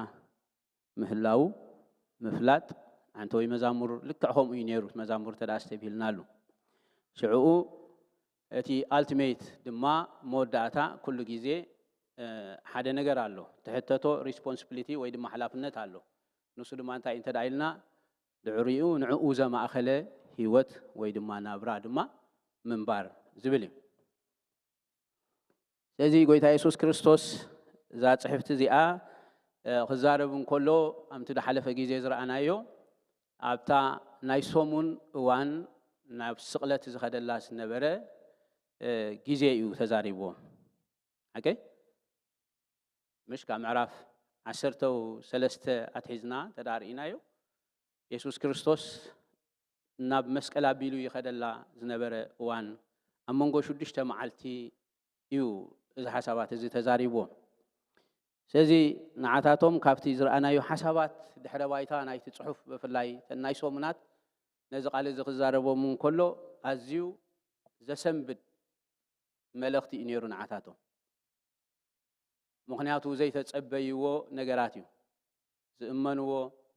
ምህላዉ ምፍላጥ፣ ኣንተ ወይ መዛሙር ልክዕ ከምኡ እዩ ነይሩ፣ መዛሙር እንተ ደኣ ኣስተብሂልናሉ። ሽዕኡ እቲ ኣልቲሜት ድማ መወዳእታ ኩሉ ግዜ፣ እ፣ ሓደ ነገር ኣሎ። ትሕተቶ ሪስፖንሲቢሊቲ ወይ ድማ ሓላፍነት ኣሎ። ንሱ ድማ እንታይ እንተ ደኣ ኢልና፣ ድሕሪኡ ንዕኡ ዘማእኸለ ህይወት ወይ ድማ ናብራ ድማ ምንባር ዝብል እዩ። ስለዚ ጎይታ የሱስ ክርስቶስ እዛ ጽሕፍቲ እዚኣ፣ እ፣ ክዛረብ እንከሎ፣ ኣብቲ ዝሓለፈ ግዜ ዝረኣናዮ፣ ኣብታ ናይ ሰሙን እዋን ናብ ስቕለት ዝኸደላ ዝነበረ፣ እ፣ ግዜ እዩ ተዛሪብዎ። ሓቀይ? ምሽ ካብ ምዕራፍ ዓሰርተ ሰለስተ ኣትሒዝና እንተ ደኣ ርኢናዮ፣ የሱስ ክርስቶስ ናብ መስቀል ኣቢሉ ይኸደላ ዝነበረ እዋን፣ ኣብ መንጎ ሽዱሽተ መዓልቲ እዩ እዚ ሓሳባት እዚ ተዛሪብዎ። ስለዚ ንዓታቶም ካብቲ ዝረኣናዮ ሓሳባት ድሕረ ባይታ ናይቲ ጽሑፍ ብፍላይ እተን ናይ ሰሙናት ነዚ ቃል እዚ ክዛረቦም እንከሎ ኣዝዩ ዘሰንብድ መልእኽቲ እዩ ነይሩ ንዓታቶም። ምኽንያቱ ዘይተጸበይዎ ነገራት እዩ። ዝእመንዎ፣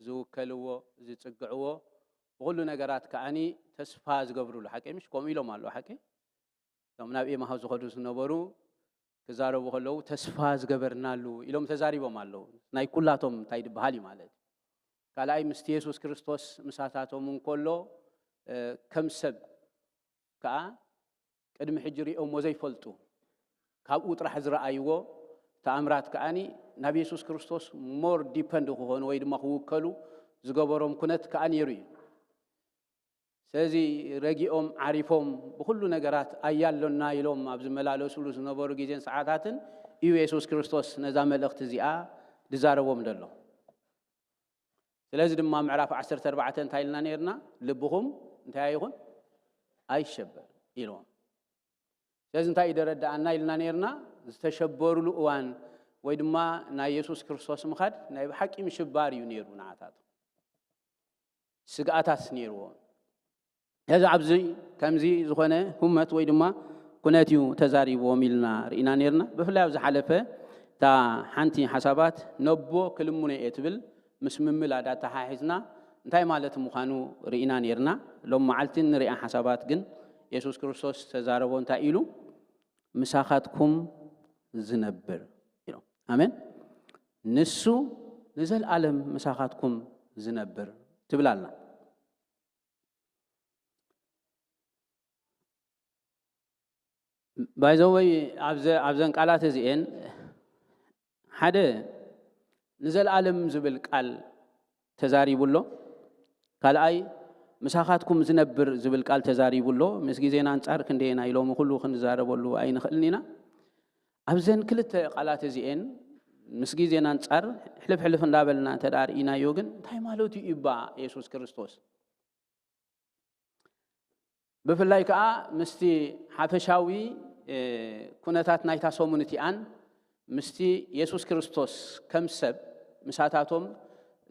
ዝውከልዎ፣ ዝጽግዕዎ፣ ብኹሉ ነገራት ከኣኒ ተስፋ ዝገብሩሉ። ሓቀይ ምሽ? ከምኡ ኢሎም ኣለዉ፣ ሓቀይ? እቶም ናብ ኤማሁስ ዝኸዱ ዝነበሩ ክዛረቡ ከለዉ፣ "ተስፋ ዝገበርናሉ" ኢሎም ተዛሪቦም ኣለዉ። ናይ ኩላቶም እንታይ ድበሃል እዩ ማለት እዩ። ካልኣይ፣ ምስቲ የሱስ ክርስቶስ ምሳታቶም እንከሎ፣ እ፣ ከም ሰብ ከኣ ቅድሚ ሕጂ ሪኦሞ ዘይፈልጡ፣ ካብኡ ጥራሕ ዝረኣይዎ ተኣምራት ከኣኒ ናብ የሱስ ክርስቶስ ሞር ዲፐንድ ክኾኑ ወይ ድማ ክውከሉ ዝገበሮም ኩነት ከኣ ነይሩ እዩ። ስለዚ ረጊኦም ዓሪፎም ብኹሉ ነገራት ኣያሎና ኢሎም ኣብ ዝመላለሱሉ ዝነበሩ ግዜን ሰዓታትን እዩ የሱስ ክርስቶስ ነዛ መልእኽቲ እዚኣ ዝዛረቦም ዘሎ። ስለዚ ድማ ምዕራፍ ዓሰርተ ኣርባዕተ እንታይ ኢልና ነይርና? "ልብኹም እንታይ ኣይኹን? ኣይሸበር" ኢልዎም። ስለዚ እንታይ እዩ ደረዳኣና ኢልና ነይርና? ዝተሸበሩሉ እዋን ወይ ድማ ናይ የሱስ ክርስቶስ ምኻድ ናይ ብሓቂ ምሽባር እዩ ነይሩ ንዓታቶም። ስግኣታት ነይርዎም። ሕዚ ኣብዚ ከምዚ ዝኾነ ህመት ወይ ድማ ኩነት እዩ ተዛሪብዎም ኢልና ርኢና ነይርና። ብፍላይ ኣብ ዝሓለፈ እታ ሓንቲ ሓሳባት ነቦ ክልምኖ እየ ትብል ምስ ምምላድ ኣተሓሒዝና እንታይ ማለት ምዃኑ ርኢና ነይርና። ሎም መዓልቲ ንሪኣ ሓሳባት ግን የሱስ ክርስቶስ ተዛረቦ እንታይ ኢሉ? "ምሳኻትኩም ዝነብር" ኢሉ። ኣሜን። "ንሱ ንዘለኣለም ምሳኻትኩም ዝነብር" ትብል ኣላ። ባይ ዘ ወይ፣ ኣብዘ-፣ ኣብዘን ቃላት እዚኤን ሓደ ንዘለኣለም ዝብል ቃል ተዛሪቡ ኣሎ። ካልኣይ ምሳኻትኩም ዝነብር ዝብል ቃል ተዛሪቡ ኣሎ። ምስ ግዜና ኣንጻር ክንደየናይ ሎሚ ኩሉ ክንዛረበሉ ኣይንኽእልን ኢና። ኣብዘን ክልተ ቃላት እዚኤን ምስ ግዜና ኣንጻር ሕልፍ ሕልፍ እንዳበልና እንተ ደኣ ርኢናዮ ግን እንታይ ማለቱ እዩ እባ የሱስ ክርስቶስ? ብፍላይ ከኣ ምስቲ ሓፈሻዊ ኩነታት ናይታ ሰሙን እቲኣን ምስቲ የሱስ ክርስቶስ ከም ሰብ ምሳታቶም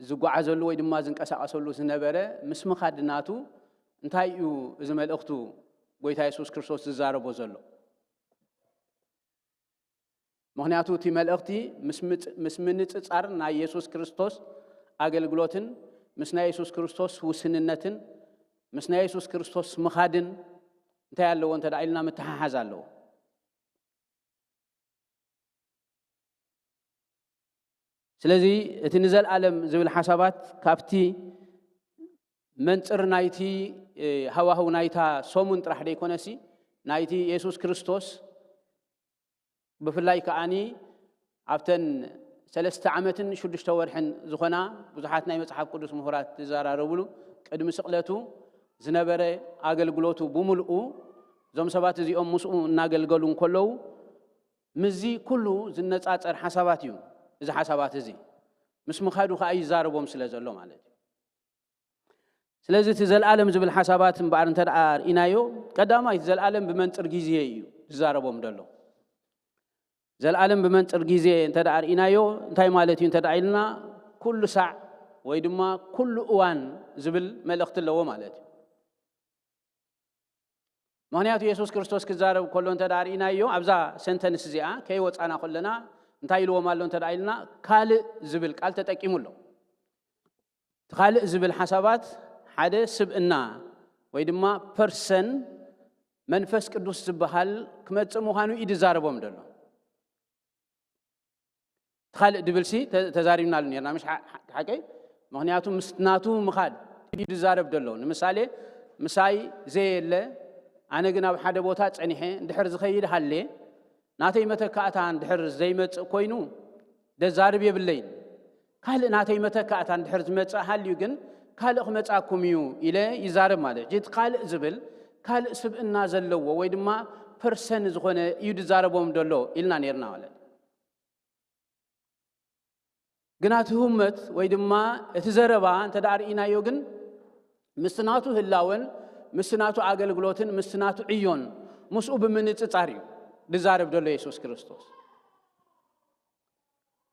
ዝጓዓዘሉ ወይ ድማ ዝንቀሳቐሰሉ ዝነበረ ምስ ምኻድ ናቱ እንታይ እዩ እዚ መልእኽቱ ጎይታ የሱስ ክርስቶስ ዝዛረቦ ዘሎ? ምኽንያቱ እቲ መልእኽቲ ምስ ምንጽጻር ናይ የሱስ ክርስቶስ ኣገልግሎትን ምስ ናይ የሱስ ክርስቶስ ውስንነትን ምስ ናይ የሱስ ክርስቶስ ምኻድን እንታይ ኣለዎ እንተ ኢልና ምትሓሓዝ ኣለዎ። ስለዚ እቲ ንዘለኣለም ዝብል ሓሳባት ካብቲ መንጽር ናይቲ ሃዋህው ናይታ ሰሙን ጥራሕ ደይኮነሲ ናይቲ የሱስ ክርስቶስ ብፍላይ ከዓኒ ኣብተን ሰለስተ ዓመትን ሽዱሽተ ወርሕን ዝኾና ብዙሓት ናይ መጽሓፍ ቅዱስ ምሁራት ዝዘራረብሉ ቅድሚ ስቕለቱ ዝነበረ ኣገልግሎቱ ብምልኡ እዞም ሰባት እዚኦም ምስኡ እናገልገሉ እንከለዉ ምስዚ ኩሉ ዝነጻጸር ሓሳባት እዩ። እዚ ሓሳባት እዚ ምስ ምኻዱ ከኣ ይዛረቦም ስለ ዘሎ ማለት እዩ። ስለዚ እቲ ዘለኣለም ዝብል ሓሳባት እምበኣር እንተ ደኣ ርኢናዮ ቀዳማይ እቲ ዘለኣለም ብመንጽር ግዜ እዩ ዝዛረቦም ዘሎ። ዘለኣለም ብመንጽር ግዜ እንተ ደኣ ርኢናዮ እንታይ ማለት እዩ እንተ ደኣ ኢልና ኩሉ ሳዕ ወይ ድማ ኩሉ እዋን ዝብል መልእኽቲ ኣለዎ ማለት እዩ። ምኽንያቱ የሱስ ክርስቶስ ክዛረብ ከሎ እንተ ደኣ ርኢናዮ ኣብዛ ሰንተንስ እዚኣ ከይወፃና ከለና እንታይ ኢልዎም ኣሎ እንተ ደኣ ኢልና ካልእ ዝብል ቃል ተጠቂሙ ኣሎ። እቲ ካልእ ዝብል ሓሳባት ሓደ ስብእና ወይ ድማ ፐርሰን መንፈስ ቅዱስ ዝበሃል ክመፅእ ምዃኑ እዩ ዝዛረቦም ዘሎ። እቲ ካልእ ድብልሲ ተዛሪብናሉ ነርና ምሽ ሓቀይ? ምኽንያቱ ምስ ናቱ ምኻድ እዩ ዝዛረብ ዘሎ። ንምሳሌ ምሳይ ዘየለ ኣነ ግን ኣብ ሓደ ቦታ ፀኒሐ እንድሕር ዝኸይድ ሃሌ ናተይ መተካእታ እንድሕር ዘይመፅእ ኮይኑ ደዛርብ የብለይን። ካልእ ናተይ መተካእታ እንድሕር ዝመፅእ ሃልዩ ግን ካልእ ክመፃኩም እዩ ኢለ ይዛረብ ማለት እዩ። እቲ ካልእ ዝብል ካልእ ስብእና ዘለዎ ወይ ድማ ፐርሰን ዝኾነ እዩ ዝዛረቦም ዘሎ ኢልና ነርና ማለት እዩ። ግና እቲ ህመት ወይ ድማ እቲ ዘረባ እንተ ደኣ ርኢናዮ ግን ምስቲ ናቱ ህላወን ምስቲ ናቱ ኣገልግሎትን ምስቲ ናቱ ዕዮን ምስኡ ብምንጽጻር እዩ ዝዛረብ ዘሎ የሱስ ክርስቶስ።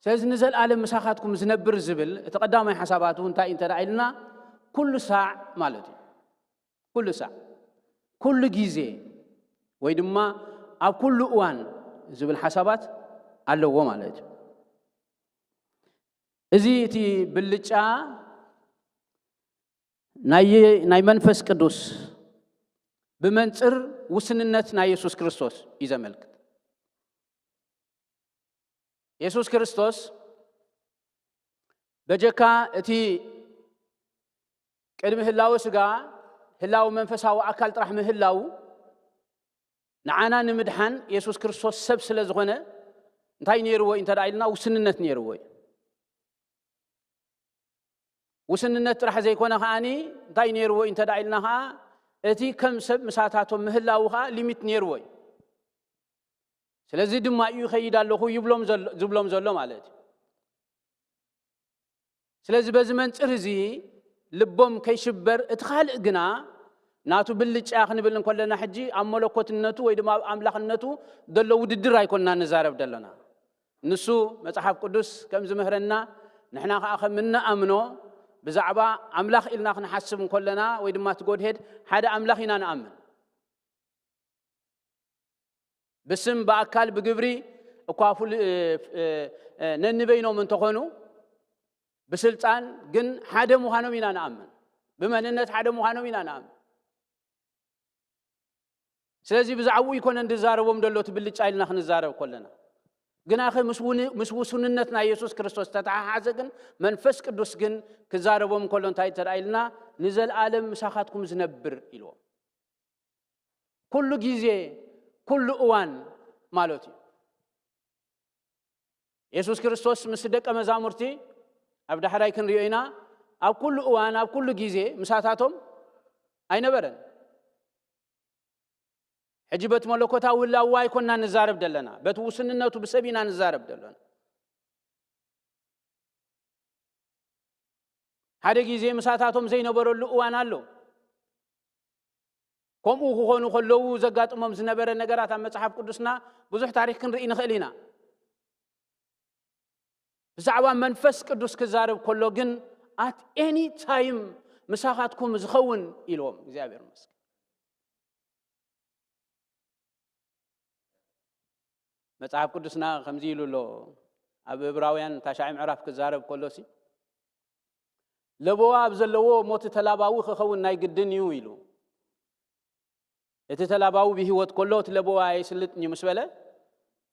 ስለዚ ንዘለኣለም ምሳኻትኩም ዝነብር ዝብል እቲ ቀዳማይ ሓሳባቱ እንታይ እዩ እንተ ደኣ ኢልና ኩሉ ሳዕ ማለት እዩ። ኩሉ ሳዕ ኩሉ ግዜ ወይ ድማ ኣብ ኩሉ እዋን ዝብል ሓሳባት ኣለዎ ማለት እዩ። እዚ እቲ ብልጫ ናይ መንፈስ ቅዱስ ብመንፅር ውስንነት ናይ የሱስ ክርስቶስ እዩ ዘመልክት። የሱስ ክርስቶስ በጀካ እቲ ቅድሚ ህላወ ስጋ ህላወ መንፈሳዊ ኣካል ጥራሕ ምህላው ንዓና ንምድሓን የሱስ ክርስቶስ ሰብ ስለ ዝኾነ እንታይ ነይርዎ እዩ እንተ ኢልና ውስንነት ነይርዎ እዩ። ውስንነት ጥራሕ ዘይኮነ ከዓኒ እንታይ ነይርዎ እዩ እንተ ኢልና ከዓ እቲ ከም ሰብ ምሳታቶም ምህላው ከዓ ሊሚት ነይርዎ እዩ። ስለዚ ድማ እዩ ይኸይድ ኣለኹ ይብሎም ዝብሎም ዘሎ ማለት እዩ። ስለዚ በዚ መንፅር እዚ ልቦም ከይሽበር እቲ ካልእ ግና ናቱ ብልጫ ክንብል እንከለና ሕጂ ኣብ መለኮትነቱ ወይ ድማ ኣብ ኣምላኽነቱ ዘሎ ውድድር ኣይኮንና ንዛረብ ዘለና። ንሱ መፅሓፍ ቅዱስ ከም ዝምህረና ንሕና ከዓ ከም እንኣምኖ ብዛዕባ ኣምላኽ ኢልና ክንሓስብ እንከለና ወይ ድማ እቲ ጎድሄድ ሓደ ኣምላኽ ኢና ንኣምን። ብስም ብኣካል ብግብሪ እኳ ነንበይኖም እንተኾኑ ብስልጣን ግን ሓደ ምዃኖም ኢና ንኣምን። ብመንነት ሓደ ምዃኖም ኢና ንኣምን። ስለዚ ብዛዕባኡ ይኮነን ዝዛረቦም ዘሎ እቲ ብልጫ ኢልና ክንዛረብ ከለና ግናኸ ምስ ውስንነት ናይ የሱስ ክርስቶስ ተተሓሓዘ ግን መንፈስ ቅዱስ ግን ክዛረቦም ከሎ እንታይ ተደኣ ኢልና ንዘለኣለም ምሳኻትኩም ዝነብር ኢልዎም። ኩሉ ግዜ ኩሉ እዋን ማለት እዩ። የሱስ ክርስቶስ ምስ ደቀ መዛሙርቲ ኣብ ዳሕራይ ክንሪኦ ኢና። ኣብ ኩሉ እዋን ኣብ ኩሉ ግዜ ምሳታቶም ኣይነበረን። ሕጂ በቲ መለኮታዊ ህላወ ኣይኮና ንዛረብ ዘለና፣ በቲ ውስንነቱ ብሰብ ኢና ንዛረብ ዘለና። ሓደ ግዜ ምሳታቶም ዘይነበረሉ እዋን ኣሎ። ከምኡ ክኾኑ ከለዉ ዘጋጥሞም ዝነበረ ነገራት ኣብ መጽሓፍ ቅዱስና ብዙሕ ታሪኽ ክንርኢ ንኽእል ኢና። ብዛዕባ መንፈስ ቅዱስ ክዛረብ ከሎ ግን፣ "ኣት ኤኒ ታይም ምሳኻትኩም ዝኸውን" ኢልዎም። እግዚኣብሔር ይመስገን። መጽሓፍ ቅዱስና ከምዚ ኢሉ ኣሎ። ኣብ ዕብራውያን ታሽዓይ ምዕራፍ ክዛረብ ከሎሲ፣ "ለበዋ ኣብ ዘለዎ ሞት ተላባዊ ክኸውን ናይ ግድን እዩ" ኢሉ። "እቲ ተላባዊ ብህይወት ከሎ እቲ ለበዋ ኣይስልጥን እዩ" ምስ በለ፣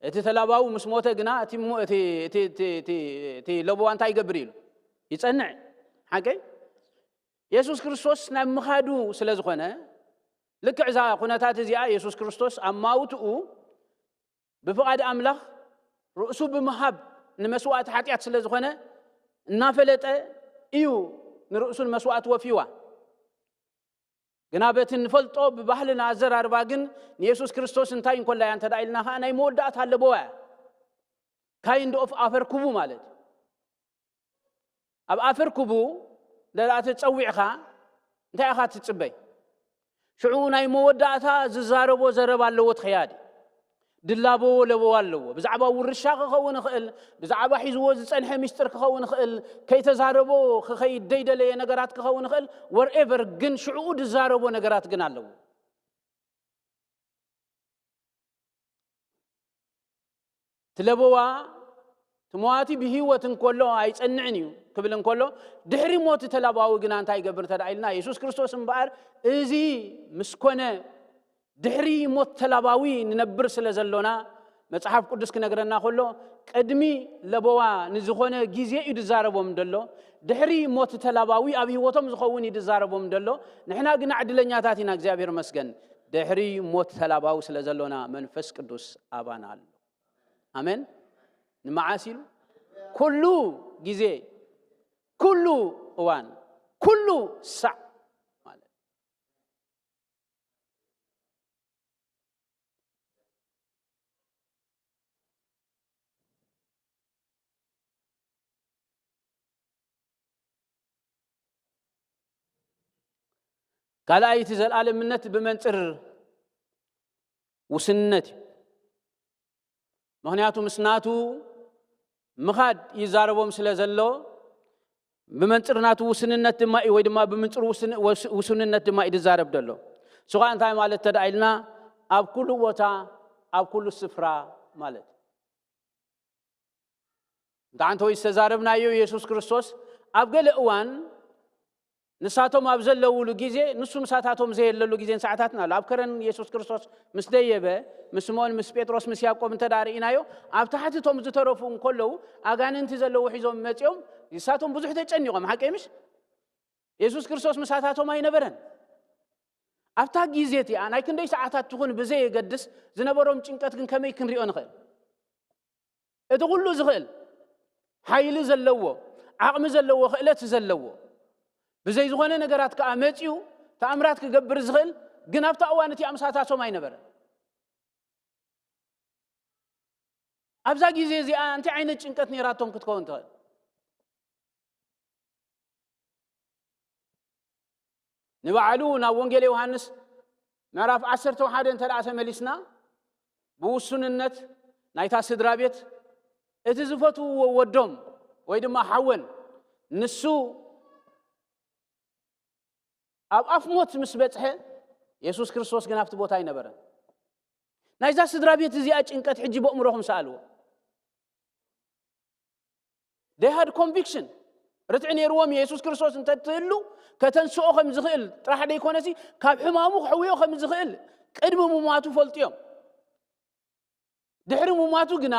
እቲ ተላባዊ ምስ ሞተ ግና እቲ ሞ-፣ እቲ፣ እቲ፣ እቲ፣ እቲ፣ እቲ ለበዋ እንታይ ይገብር ኢሉ? ይጸንዕ። ሓቀይ? የሱስ ክርስቶስ ናብ ምኻዱ ስለ ዝኾነ፣ ልክዕ እዛ ኩነታት እዚኣ የሱስ ክርስቶስ ኣብ ማውትኡ ብፍቓድ ኣምላኽ ርእሱ ብምሃብ ንመስዋእቲ ሓጢኣት ስለ ዝኾነ፣ እናፈለጠ እዩ ንርእሱ ንመስዋእቲ ወፊዋ። ግና በቲ ንፈልጦ ብባህልና ኣዘራርባ ግን ንየሱስ ክርስቶስ እንታይ እንኮላ እያ እንተ ደኣ ኢልና ኸዓ ናይ መወዳእታ ኣለበዋ እያ። ካይንድ ኦፍ ኣፈር ኩቡ ማለት እዩ። ኣብ ኣፈር ኩቡ እንተ ደኣ ተጸዊዕኻ እንታይ ኢኻ ትጽበይ? ሽዑ ናይ መወዳእታ ዝዛረቦ ዘረባ ኣለዎ ትኸያድ። ድላቦ ለበዋ ኣለዎ። ብዛዕባ ውርሻ ክኸውን ይኽእል፣ ብዛዕባ ሒዝዎ ዝጸንሐ ምስጢር ክኸውን ይኽእል፣ ከይተዛረቦ ክኸይድ ደይደለየ ነገራት ክኸውን ይኽእል፣ ወርኤቨር ግን ሽዕኡ ዝዛረቦ ነገራት ግን ኣለዎ። እቲ ለበዋ እቲ መዋቲ ብህይወት እንከሎ ኣይጸንዕን እዩ ክብል እንከሎ፣ ድሕሪ ሞት ተላባዊ ግና እንታይ ይገብር እንተ ደኣ ኢልና፣ የሱስ ክርስቶስ እምበኣር እዚ ምስ ኮነ ድሕሪ ሞት ተላባዊ ንነብር ስለ ዘሎና፣ መጽሓፍ ቅዱስ ክነግረና ከሎ፣ ቅድሚ ለበዋ ንዝኾነ ግዜ እዩ ዝዛረቦም ደሎ። ድሕሪ ሞት ተላባዊ ኣብ ህይወቶም ዝኸውን እዩ ዝዛረቦም ደሎ። ንሕና ግና ዕድለኛታት ኢና፣ እግዚኣብሔር ይመስገን። ድሕሪ ሞት ተላባዊ ስለ ዘሎና፣ መንፈስ ቅዱስ ኣባና ኣሎ። ኣሜን። ንመዓስ ኢሉ? ኩሉ ግዜ፣ ኩሉ እዋን፣ ኩሉ ሳዕ ማለት። ካልኣይ፣ እቲ ዘልኣለምነት ብመንጽር ውስንነት እዩ። ምኽንያቱ ምስ ናቱ ምኻድ ይዛረቦም ስለ ዘሎ፣ ብመንጽር ናቱ ውስንነት ድማ እዩ፣ ወይ ድማ ብምንጽር ውስን-፣ ወስ-፣ ውስንነት ድማ እዩ ዝዛረብ ዘሎ። እሱ ኸኣ እንታይ ማለት እንተ ደኣ ኢልና፣ ኣብ ኩሉ ቦታ፣ ኣብ ኩሉ ስፍራ ማለት። እንተ ሓንቲ ወይ ዝተዛረብናዮ፣ የሱስ ክርስቶስ ኣብ ገለ እዋን ንሳቶም ኣብ ዘለውሉ ግዜ፣ ንሱ ምሳታቶም ዘየለሉ ግዜን ሰዓታትን ኣሎ። ኣብ ከረን የሱስ ክርስቶስ ምስ ደየበ፣ ምስ ስምኦን፣ ምስ ጴጥሮስ፣ ምስ ያዕቆብ እንተ ደኣ ርኢናዮ፣ ኣብ ታሕቲ እቶም ዝተረፉ እንከለዉ፣ ኣጋንንቲ ዘለዉ ሒዞም መጺኦም፣ ንሳቶም ብዙሕ ተጨኒቖም። ሓቀይ ምሽ? የሱስ ክርስቶስ ምሳታቶም ኣይነበረን። ኣብታ ግዜ እቲኣ፣ ናይ ክንደይ ሰዓታት ትኹን ብዘየገድስ፣ ዝነበሮም ጭንቀት ግን ከመይ ክንሪኦ ንኽእል? እቲ ኩሉ ዝኽእል፣ ሓይሊ ዘለዎ፣ ዓቕሚ ዘለዎ፣ ክእለት ዘለዎ፣ ብዘይ ዝኾነ ነገራት ከኣ መጺኡ ተኣምራት ክገብር ዝኽእል፣ ግን ኣብታ እዋን እቲኣ ምሳታቶም ኣይነበረን። ኣብዛ ግዜ እዚኣ እንታይ ዓይነት ጭንቀት ነይራቶም ክትከውን ትኽእል? ንባዕሉ ናብ ወንጌል ዮሃንስ ምዕራፍ ዓሰርተ ሓደ እንተ ደኣ ተመሊስና፣ ብውሱንነት ናይታ ስድራ ቤት፣ እቲ ዝፈትውዎ ወዶም ወይ ድማ ሓወን፣ ንሱ ኣብ ኣፍ ሞት ምስ በጽሐ፣ የሱስ ክርስቶስ ግን ኣብቲ ቦታ ኣይነበረን። ናይዛ ስድራ ቤት እዚኣ ጭንቀት ሕጂ በእምሮኹም ሰኣልዎ። They had conviction። ርትዒ ነይርዎም፣ የሱስ ክርስቶስ እንተ ትህሉ ከተንስኦ ከም ዝኽእል ጥራሕ ደይኮነሲ፣ ካብ ሕማሙ ክሕውዮ ከም ዝኽእል ቅድሚ ምሟቱ ፈልጡ እዮም። ድሕሪ ምሟቱ ግና፣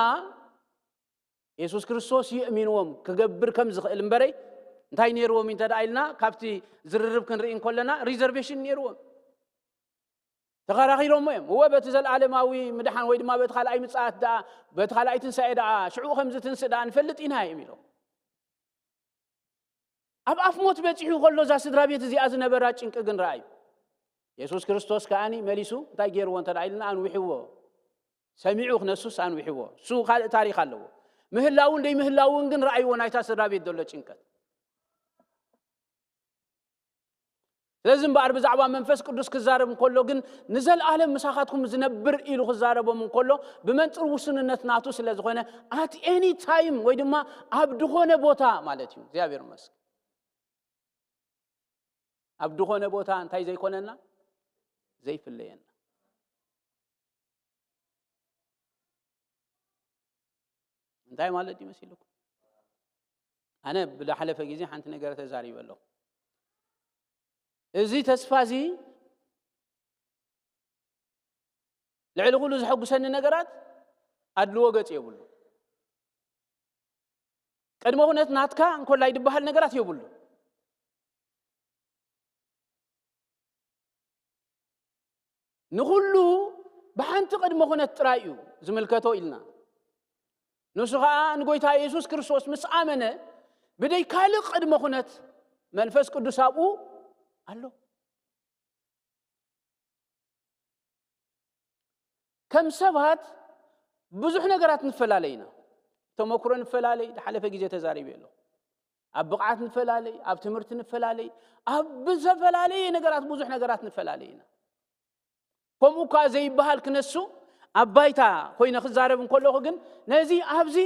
የሱስ ክርስቶስ የእሚንዎም ክገብር ከም ዝኽእል እምበረይ፣ እንታይ ነይርዎም እንተ ደኣ ኢልና፣ ካብቲ ዝርርብ ክንርኢ እንከለና፣ ሪዘርቬሽን ነይርዎም። ተኸራኺሮሞ እዮም። እወ፣ በቲ ዘለኣለማዊ ምድሓን ወይ ድማ በቲ ካልኣይ ምጽኣት ደኣ፣ በቲ ካልኣይ ትንሳኤ ደኣ፣ ሽዑ ከም ዝትንስእ ደኣ ንፈልጥ ኢና እዮም ኢሎም። ኣብ ኣፍ ሞት በጺሑ ከሎ፣ እዛ ስድራ ቤት እዚኣ ዝነበራ ጭንቂ ግን ረኣዩ። የሱስ ክርስቶስ ከኣኒ መሊሱ እንታይ ገይርዎ እንተ ደኣ ኢልና፣ ኣንዊሕዎ። ሰሚዑ ክነሱስ ኣንዊሕዎ። እሱ ካልእ ታሪኽ ኣለዎ። ምህላውን ደይምህላውን ግን ረኣይዎ ናይታ ስድራ ቤት ዘሎ ጭንቀት። ስለዚ እምበኣር ብዛዕባ መንፈስ ቅዱስ ክዛረብ እንከሎ ግን ንዘለኣለም ምሳኻትኩም ዝነብር ኢሉ ክዛረቦም እንከሎ ብመንፅር ውሱንነት ናቱ ስለ ዝኾነ at any time ወይ ድማ ኣብ ድኾነ ቦታ ማለት እዩ። እግዚኣብሔር ይመስገን። ኣብ ድኾነ ቦታ እንታይ ዘይኮነና? ዘይፍለየና። እንታይ ማለት እዩ መሲልኩም? ኣነ ብዝሓለፈ ግዜ ሓንቲ ነገር ተዛሪበ ኣለኹ። እዚ ተስፋ እዚ ልዕሊ ኩሉ ዘሐጉሰኒ ነገራት ኣድልዎ ገጽ የብሉ። ቅድመ ኩነት ናትካ እንኮላይ ዝበሃል ነገራት የብሉ። ንኹሉ ብሓንቲ ቅድመ ኩነት ጥራይ እዩ ዝምልከቶ ኢልና። ንሱ ኸኣ ንጎይታ የሱስ ክርስቶስ ምስ ኣመነ ብደይ ካልእ ቅድመ ኩነት መንፈስ ቅዱስ ኣብኡ ኣሎ። ከም ሰባት ብዙሕ ነገራት ንፈላለ ኢና። ተመክሮ ንፈላለ፣ ዝሓለፈ ግዜ ተዛሪበ ኣለኹ። ኣብ ብቕዓት ንፈላለ፣ ኣብ ትምህርቲ ንፈላለ፣ ኣብ ዝተፈላለየ ነገራት ብዙሕ ነገራት ንፈላለ ኢና። ከምኡ እኳ ዘይበሃል ክነሱ ኣብ ባይታ ኮይነ ክዛረብ እንከለኹ ግን ነዚ ኣብዚ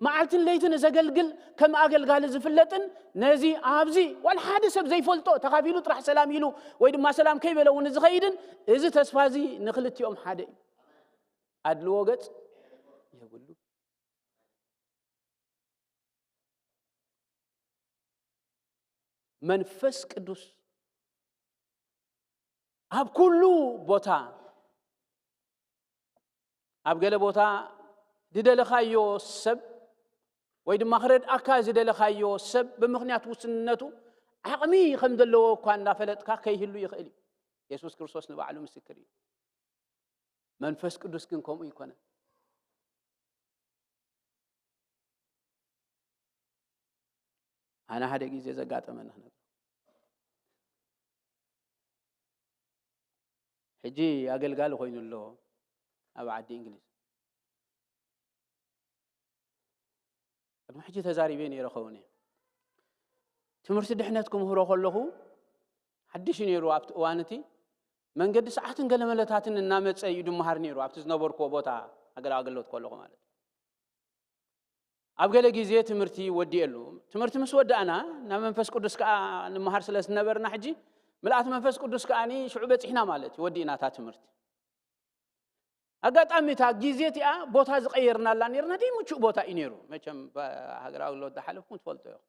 መዓልትን ለይትን ዘገልግል ከም ኣገልጋሊ ዝፍለጥን ነዚ ኣብዚ ዋላ ሓደ ሰብ ዘይፈልጦ ተኻፊሉ ጥራሕ ሰላም ኢሉ ወይ ድማ ሰላም ከይበለ እውን ዝኸይድን እዚ ተስፋ እዚ ንክልቲኦም ሓደ እዩ። ኣድልዎ ገጽ የብሉ። መንፈስ ቅዱስ ኣብ ኩሉ ቦታ ኣብ ገለ ቦታ ዝደለኻዮ ሰብ ወይ ድማ ክረድኣካ ዝደለኻዮ ሰብ ብምኽንያት ውስንነቱ ዓቕሚ ከም ዘለዎ እኳ እንዳፈለጥካ ከይህሉ ይኽእል እዩ። የሱስ ክርስቶስ ንባዕሉ ምስክር እዩ። መንፈስ ቅዱስ ግን ከምኡ ይኮነ። ኣነ ሓደ ግዜ ዘጋጠመኒ ክነግር። ሕጂ ኣገልጋሊ ኮይኑ ኣሎ ኣብ ዓዲ እንግሊዝ። ቅድሚ ሕጂ ተዛሪበ ነይረ ኸውን እየ። ትምህርቲ ድሕነት ክምህሮ ከለኹ ሓድሽ ነይሩ ኣብቲ እዋን እቲ መንገዲ ሰዓትን ገለመለታትን እናመፀ እዩ ድመሃር ነይሩ ኣብቲ ዝነበርኩዎ ቦታ ኣገል ኣገልግሎት ከለኹ ማለት እዩ። ኣብ ገለ ግዜ ትምህርቲ ወዲኤሉ። ትምህርቲ ምስ ወዳእና ናብ መንፈስ ቅዱስ ከዓ ንምሃር ስለ ዝነበርና ሕጂ ምልኣት መንፈስ ቅዱስ ከዓኒ ሽዑ በፂሕና ማለት እዩ። ወዲእና እታ ትምህርቲ። ኣጋጣሚ እታ ግዜ እቲኣ ቦታ ዝቐየርናላ ነርና ደይ ምቹእ ቦታ እዩ ነይሩ። መቸም ሃገር ኣገልግሎት ዝሓለፍኩም ትፈልጡ ኢኹም።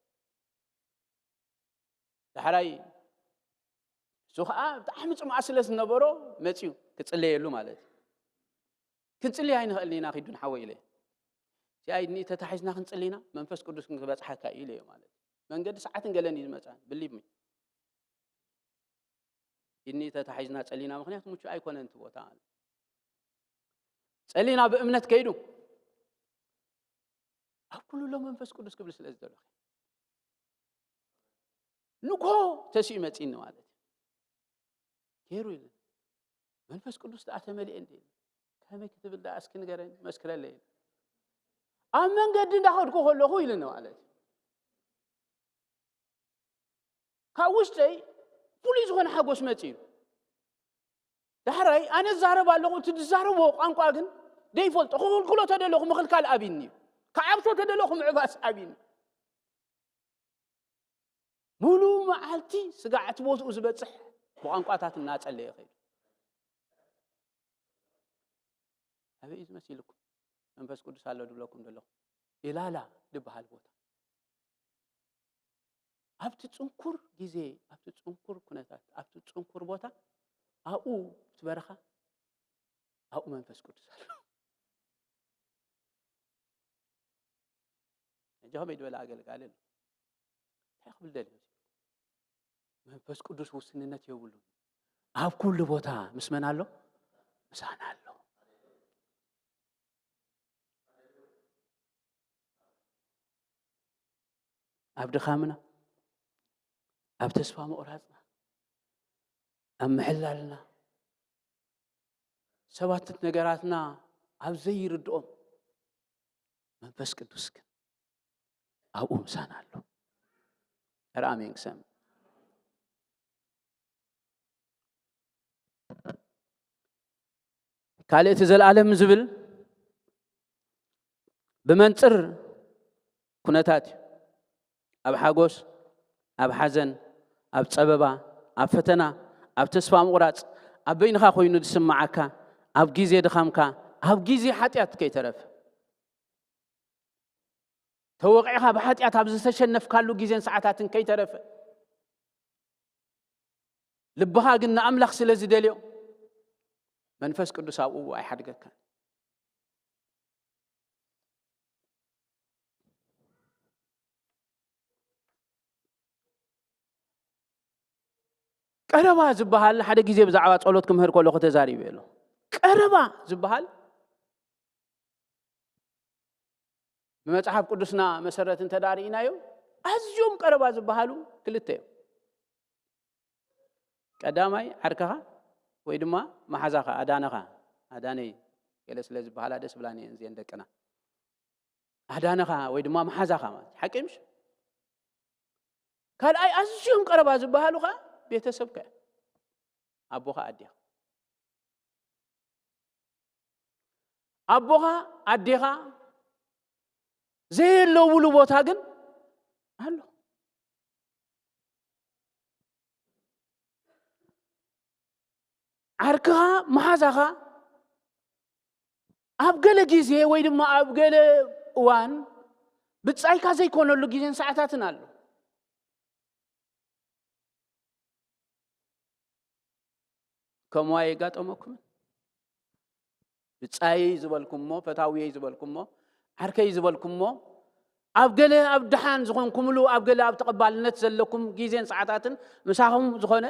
ዳሕራይ እሱ ከዓ ብጣዕሚ ፅምኣ ስለ ዝነበሮ መፅዩ ክፅለየሉ ማለት እዩ። ክንፅልይ ኣይንኽእልን ኢና ኪዱን ሓወ ኢለ። ሲኣይ እኒ ተታሒዝና ክንፅልይና መንፈስ ቅዱስ ክንበፅሓካ እዩ ኢለዮ ማለት እዩ። መንገዲ ሰዓትን ገለን እዩ ዝመፅኣን ብሊብ ሚ ኢድኒ ተታሒዝና ጸሊና፣ ምኽንያቱ ምቹእ ኣይኮነን እቲ ቦታ። ጸሊና ብእምነት ከይዱ ኣብ ኩሉ ኣሎ መንፈስ ቅዱስ ክብል ስለ ዝደለኹ ንግሆ ተሲኡ መጺኒ ማለት እዩ። ገይሩ ኢሉ መንፈስ ቅዱስ ደኣ ተመሊኤ እንዲ ከመይ ክትብል ደኣ እስኪ ንገረኒ መስክረለይ። ኣብ መንገዲ እንዳኸድኩ ከለኹ ኢሉኒ ማለት እዩ። ካብ ውሽጠይ ፍሉይ ዝኾነ ሓጎስ መጺኡ። ዳሕራይ ኣነ እዛረብ ኣለኹ፣ እቲ ዝዛረቦ ቋንቋ ግን ደይፈልጦ። ክኽልክሎ ተደለኹ ምኽልካል ኣብይኒ እዩ። ክዓብሶ ተደለኹ ምዕባስ ኣብይኒ። ሙሉእ መዓልቲ ስጋዕ እቲ ቦትኡ ዝበጽሕ ብቋንቋታት እናጸለየ ኸይዱ። ኣበይ እዩ ዝመሲልኩም? መንፈስ ቅዱስ ኣሎ ድብለኩም ዘለኹ። ኢላላ ዝበሃል ቦታ። ኣብቲ ጽንኩር ግዜ፣ ኣብቲ ጽንኩር ኩነታት፣ ኣብቲ ጽንኩር ቦታ፣ ኣብኡ እቲ በረኻ፣ ኣብኡ መንፈስ ቅዱስ ኣሎ። ሕጂ ከመይ ዝበለ ኣገልጋሊ ኣሎ? እንታይ ክብል ደልዩ? መንፈስ ቅዱስ ውስንነት የብሉን። ኣብ ኩሉ ቦታ ምስ መን ኣሎ? ምሳና ኣሎ። ኣብ ድኻምና፣ ኣብ ተስፋ ምቑራጽና፣ ኣብ ምሕላልና፣ ሰባት ነገራትና ኣብ ዘይርድኦም መንፈስ ቅዱስ ግን ኣብኡ ምሳና ኣሎ። ኧረ ኣሜን ክሰም። ካልእ እቲ ዘለኣለም ዝብል ብመንጽር ኩነታት እዩ። ኣብ ሓጎስ፣ ኣብ ሓዘን፣ ኣብ ጸበባ፣ ኣብ ፈተና፣ ኣብ ተስፋ ምቑራጽ፣ ኣብ በይንኻ ኮይኑ ዝስምዓካ፣ ኣብ ግዜ ድኻምካ፣ ኣብ ግዜ ሓጢኣት ከይተረፈ፣ ተወቒዕኻ ብሓጢኣት ኣብ ዝተሸነፍካሉ ግዜን ሰዓታትን ከይተረፈ፣ ልብኻ ግን ንኣምላኽ ስለ ዝደልዮ፣ መንፈስ ቅዱስ ኣብኡ ኣይሓድገካን። ቀረባ ዝበሃል፣ ሓደ ግዜ ብዛዕባ ጸሎት ክምህር ከለኹ ተዛሪበ ኣሎ። ቀረባ ዝበሃል ብመጽሓፍ ቅዱስና መሰረት እንተ ደኣ ርኢናዮ፣ ኣዝዮም ቀረባ ዝበሃሉ ክልተ እዮም። ቀዳማይ ዓርከኻ ወይ ድማ መሓዛኻ፣ ኣዳነኻ። ኣዳነይ ገለ ስለ ዝበሃላ ደስ ብላኒ እየን እዚአን ደቅና። ኣዳነኻ ወይ ድማ መሓዛኻ ማለት ሓቂ ምሽ? ካልኣይ ኣዝዮም ቀረባ ዝበሃሉ ኸዓ ቤተሰብካ እዮም። ኣቦኻ፣ ኣዴኻ። ኣቦኻ፣ ኣዴኻ ዘየለውሉ ቦታ ግን ኣሎ። ዓርክኻ፣ መሓዛኻ ኣብ ገለ ግዜ ወይ ድማ ኣብ ገለ እዋን ብጻይካ ዘይኮነሉ ግዜን ሰዓታትን ኣሎ። ከምኡ ኣየጋጠመኩምን? ብጻየይ ዝበልኩሞ፣ ፈታውየይ ዝበልኩሞ፣ ዓርከይ ዝበልኩሞ፣ ኣብ ገለ ኣብ ደሓን ዝኾንኩምሉ፣ ኣብ ገለ ኣብ ተቐባልነት ዘለኩም ግዜን ሰዓታትን ምሳኹም ዝኾነ፣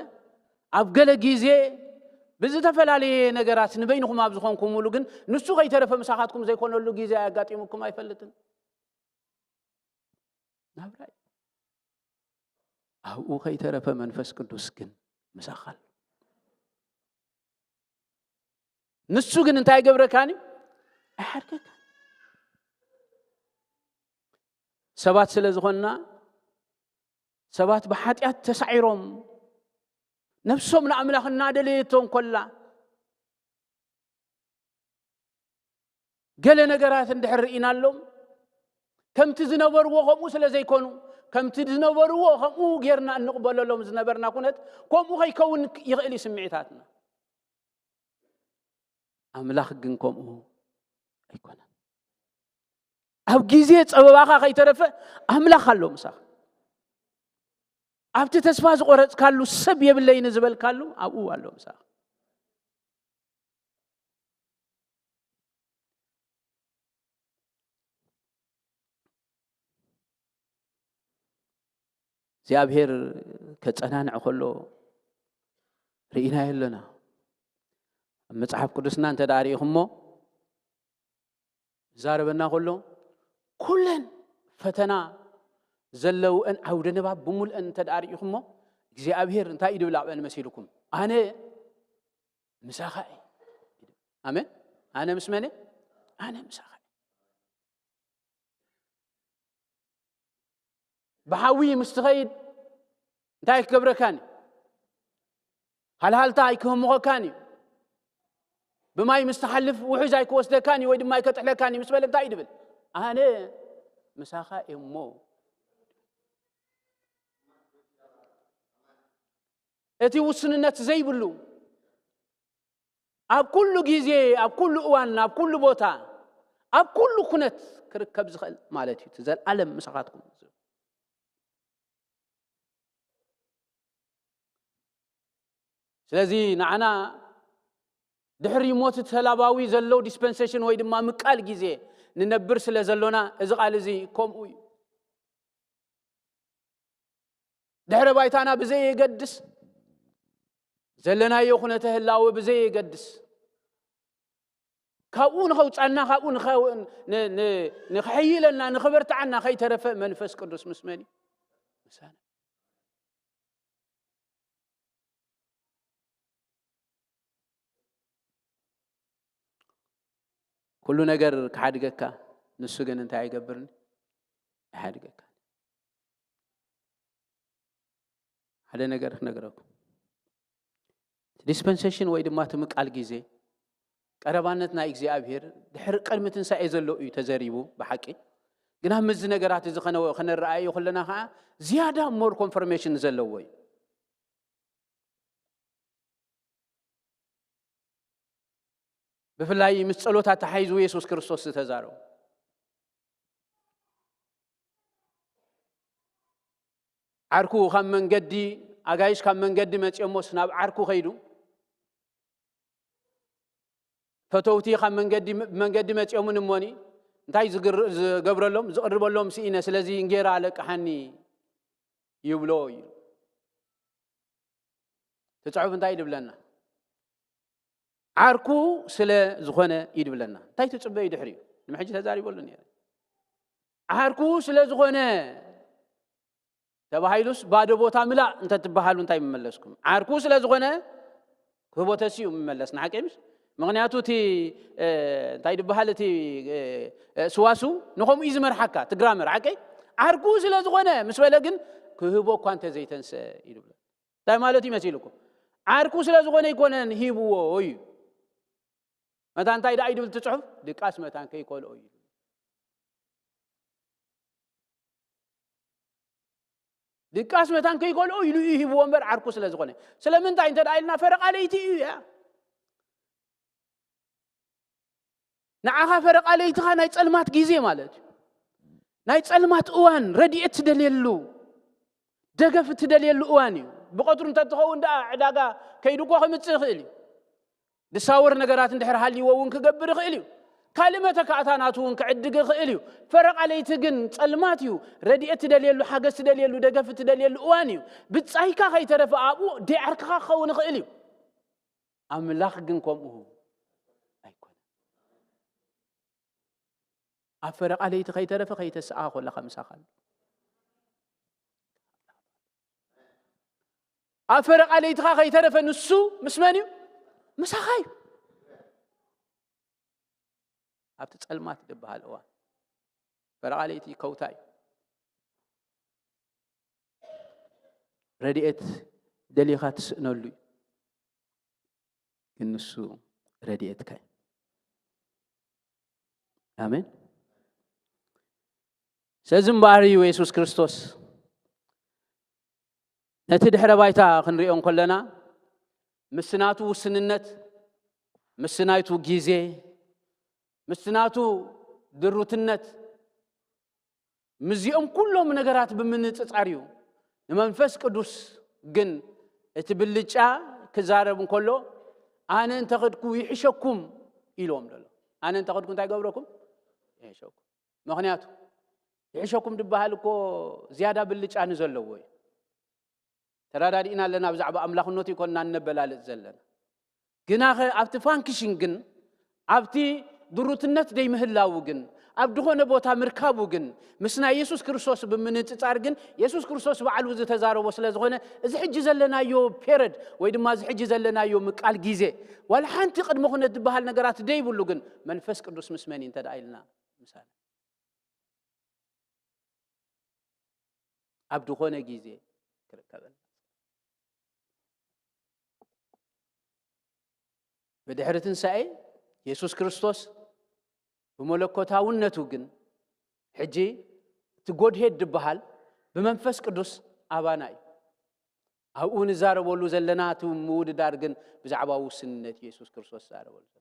ኣብ ገለ ግዜ ብዝተፈላለየ ነገራት ንበይንኹም ኣብ ዝኾንኩምሉ ግን ንሱ ከይተረፈ ምሳኻትኩም ዘይኮነሉ ግዜ ኣየጋጢሙኩም ኣይፈልጥን። ናብራ እዩ። ኣብኡ ከይተረፈ መንፈስ ቅዱስ ግን ምሳኻ ኣሎ። ንሱ ግን እንታይ ይገብረካን እዩ? ኣይሓድገካን። ሰባት ስለ ዝኾንና፣ ሰባት ብሓጢኣት ተሳዒሮም፣ ነብሶም ንኣምላኽ እናደለየቶ እንኮላ፣ ገለ ነገራት እንድሕር ርኢናሎም፣ ከምቲ ዝነበርዎ ከምኡ ስለ ዘይኮኑ፣ ከምቲ ዝነበርዎ ከምኡ ጌርና እንቕበለሎም ዝነበርና ኩነት፣ ከምኡ ከይከውን ይኽእል እዩ ስምዒታትና። ኣምላኽ ግን ከምኡ ኣይኮነን። ኣብ ግዜ ጸበባኻ ከይተረፈ ኣምላኽ ኣሎ ምሳኻ። ኣብቲ ተስፋ ዝቖረጽካሉ፣ ሰብ የብለይን ዝበልካሉ፣ ኣብኡ ኣሎ ምሳኻ። እግዚኣብሔር ከጸናንዕ ከሎ ርኢናዮ ኣለና። ኣብ መጽሓፍ ቅዱስና እንተ ደኣ ርኢኹሞ፣ ዝዛረበና ከሎ፣ ኩለን ፈተና ዘለውአን ዓውደ ንባብ ብምሉአን እንተ ደኣ ርኢኹሞ፣ እግዚኣብሔር እንታይ እዩ ድብል ኣብአን መሲልኩም? ኣነ ምሳኻ እየ። ኣሜን። ኣነ ምስ መን እየ? ኣነ ምሳኻ እየ። ብሓዊ ምስ ትኸይድ እንታይ ኣይክገብረካን እዩ። ሃልሃልታ ኣይክህምኾካን እዩ። ብማይ ምስ ትሓልፍ ውሑጅ ኣይክወስደካን እዩ፣ ወይ ድማ ኣይከጥሕለካን እዩ ምስ በለ እንታይ እዩ ድብል? ኣነ ምሳኻ እየ እሞ። እቲ ውስንነት ዘይብሉ፣ ኣብ ኩሉ ግዜ፣ ኣብ ኩሉ እዋን፣ ኣብ ኩሉ ቦታ፣ ኣብ ኩሉ ኩነት ክርከብ ዝኽእል ማለት እዩ። እቲ ዘልኣለም ምሳኻትኩም። ስለዚ ንዓና ድሕሪ ሞት እቲ ሰላባዊ ዘሎ ዲስፐንሴሽን ወይ ድማ ምቃል ግዜ ንነብር ስለ ዘሎና፣ እዚ ቃል እዚ ከምኡ እዩ። ድሕረ ባይታና ብዘየገድስ፣ ዘለናዮ ኩነተ ህላወ ብዘየገድስ፣ ካብኡ ንኸውጻና፣ ካብኡ ንኸ-፣ ን-፣ ን-፣ ንኸሕይለና፣ ንኸበርትዓና ከይተረፈ መንፈስ ቅዱስ ምስ መን እዩ? ምሳና። ኩሉ ነገር ክሓድገካ፣ ንሱ ግን እንታይ ኣይገብርን? ኣይሓድገካን። ሓደ ነገር ክነግረኩም። እቲ ዲስፐንሴሽን ወይ ድማ እቲ ምቃል ግዜ ቀረባነት ናይ እግዚኣብሔር ድሕሪ ቅድሚ ትንሳኤ ዘሎ እዩ ተዘሪቡ ብሓቂ። ግና ምስዚ ነገራት እዚ ከነ-፣ ከነረኣዮ ከለና ኸዓ ዝያዳ more confirmation ዘለዎ እዩ። ብፍላይ ምስ ጸሎት ኣተሓሒዙ የሱስ ክርስቶስ ዝተዛረቡ፣ ዓርኩ ካብ መንገዲ፣ ኣጋይሽ ካብ መንገዲ መጺኦሞስ ናብ ዓርኩ ከይዱ፣ ፈተውቲ ካብ መንገዲ፣ መንገዲ መጺኦምን እሞኒ እንታይ ዝግር-፣ ዝገብረሎም፣ ዝቕርበሎም ስኢነ፣ ስለዚ እንጌራ ኣለቅሓኒ ይብሎ እዩ። እቲ ጽሑፍ እንታይ ይድብለና? ዓርኩ ስለ ዝኾነ ይድብለና። እንታይ ትጽበዩ ድሕሪኡ? ንመ ሕጂ ተዛሪበሉ ነይረ። ዓርኩ ስለ ዝኾነ ተባሂሉስ ባዶ ቦታ ምላእ እንተትበሃሉ እንታይ ምመለስኩም? ዓርኩ ስለ ዝኾነ ክህቦ ተስዩ ምመለስ ንሓቂ ምስ? ምኽንያቱ እቲ፣ እ፣ እንታይ ድበሃል እቲ፣ እ፣ እ፣ ስዋሱ ንኸምኡ እዩ ዝመርሓካ፣ እቲ ግራመር ሓቂ? ዓርኩ ስለ ዝኾነ ምስ በለ ግን ክህቦ እኳ እንተዘይተንሰ እዩ ድብሎ። እንታይ ማለት እዩ መሲልኩም? ዓርኩ ስለ ዝኾነ ኣይኮነን ሂብዎ እዩ። መታን እንታይ ደኣ ይድብል እቲ ጽሑፍ? ድቃስ መታን ከይኮልኦ እዩ። ድቃስ መታን ከይኮልኦ ኢሉ እዩ ሂብዎ እምበር ዓርኩ ስለ ዝኾነ። ስለምንታይ እንተ ደኣ ኢልና ፈረቓ ለይቲ እዩ እያ። ንዓኻ ፈረቓ ለይትኻ ናይ ጸልማት ግዜ ማለት እዩ። ናይ ጸልማት እዋን፣ ረድኤት ትደልየሉ፣ ደገፍ እትደልየሉ እዋን እዩ። ብቐትሩ እንተትኸውን ደኣ ዕዳጋ ከይዱ እኮ ክምጽእ ይኽእል እዩ። ድሳወር ነገራት እንድሕር ሃልይዎ እውን ክገብር ይኽእል እዩ። ካልእ መተካእታ ናቱ እውን ክዕድግ ይኽእል እዩ። ፈረቓ ለይቲ ግን ጸልማት እዩ። ረድኤት ትደልየሉ፣ ሓገዝ ትደልየሉ፣ ደገፍ እትደልየሉ እዋን እዩ። ብጻይካ ከይተረፈ ኣብኡ ደይ ዓርክኻ ክኸውን ይኽእል እዩ። ኣምላኽ ግን ከምኡ ኣይኮነን። ኣብ ፈረቓ ለይቲ ከይተረፈ ከይተስኣ ከለኻ ምሳኻ ኣሎ። ኣብ ፈረቓ ለይትኻ ከይተረፈ ንሱ ምስ መን እዩ? ምሳኻ እዩ። ኣብቲ ጸልማት ዝበሃል እዋን ፈረቓ ለይቲ ከውታ እዩ። ረድኤት ደሊኻ ትስእነሉ እዩ። ግን ንሱ ረድኤትካ እዩ። ኣሜን። ስለዚ እምበኣር እዩ የሱስ ክርስቶስ ነቲ ድሕረ ባይታ ክንሪኦ እንከለና፣ ምስቲ ናቱ ውስንነት፣ ምስቲ ናቱ ግዜ፣ ምስቲ ናቱ ድሩትነት፣ ምስዚኦም ኩሎም ነገራት ብምንጽጻር እዩ። ንመንፈስ ቅዱስ ግን እቲ ብልጫ ክዛረብ እንከሎ፣ "ኣነ እንተኸድኩ ይሕሸኩም" ኢልዎም ዘሎ። ኣነ እንተኸድኩ እንታይ ገብረኩም? ይሕሸኩም። ምኽንያቱ፣ ይሕሸኩም ዝበሃል እኮ ዝያዳ ብልጫ ንዘለዎ እዩ። ተረዳዲእና ኣለና፣ ብዛዕባ ኣምላኽነቱ ይኮንና እነበላልጽ ዘለና። ግናኸ ኣብቲ ፋንክሽን ግን፣ ኣብቲ ድሩትነት ደይምህላዉ ግን፣ ኣብ ዝኾነ ቦታ ምርካቡ ግን፣ ምስ ናይ የሱስ ክርስቶስ ብምንጽጻር ግን፣ የሱስ ክርስቶስ ባዕሉ ዝተዛረቦ ስለ ዝኾነ፣ እዚ ሕጂ ዘለናዮ ፔረድ ወይ ድማ እዚ ሕጂ ዘለናዮ ምቃል ግዜ፣ ዋላ ሓንቲ ቅድመ ኩነት ዝበሃል ነገራት ደይብሉ ግን፣ መንፈስ ቅዱስ ምስ መን እዩ እንተ ደኣ ኢልና፣ ምሳና። ኣብ ዝኾነ ግዜ ክርከበና። ብድሕሪ ትንሳኤ የሱስ ክርስቶስ ብመለኮታውነቱ ግን፣ ሕጂ እቲ ጎድሄድ ዝበሃል ብመንፈስ ቅዱስ ኣባና እዩ። ኣብኡ ንዛረበሉ ዘለና እቲ ምውድዳር ግን ብዛዕባ ውስንነት የሱስ ክርስቶስ ዝዛረበሉ ዘሎ።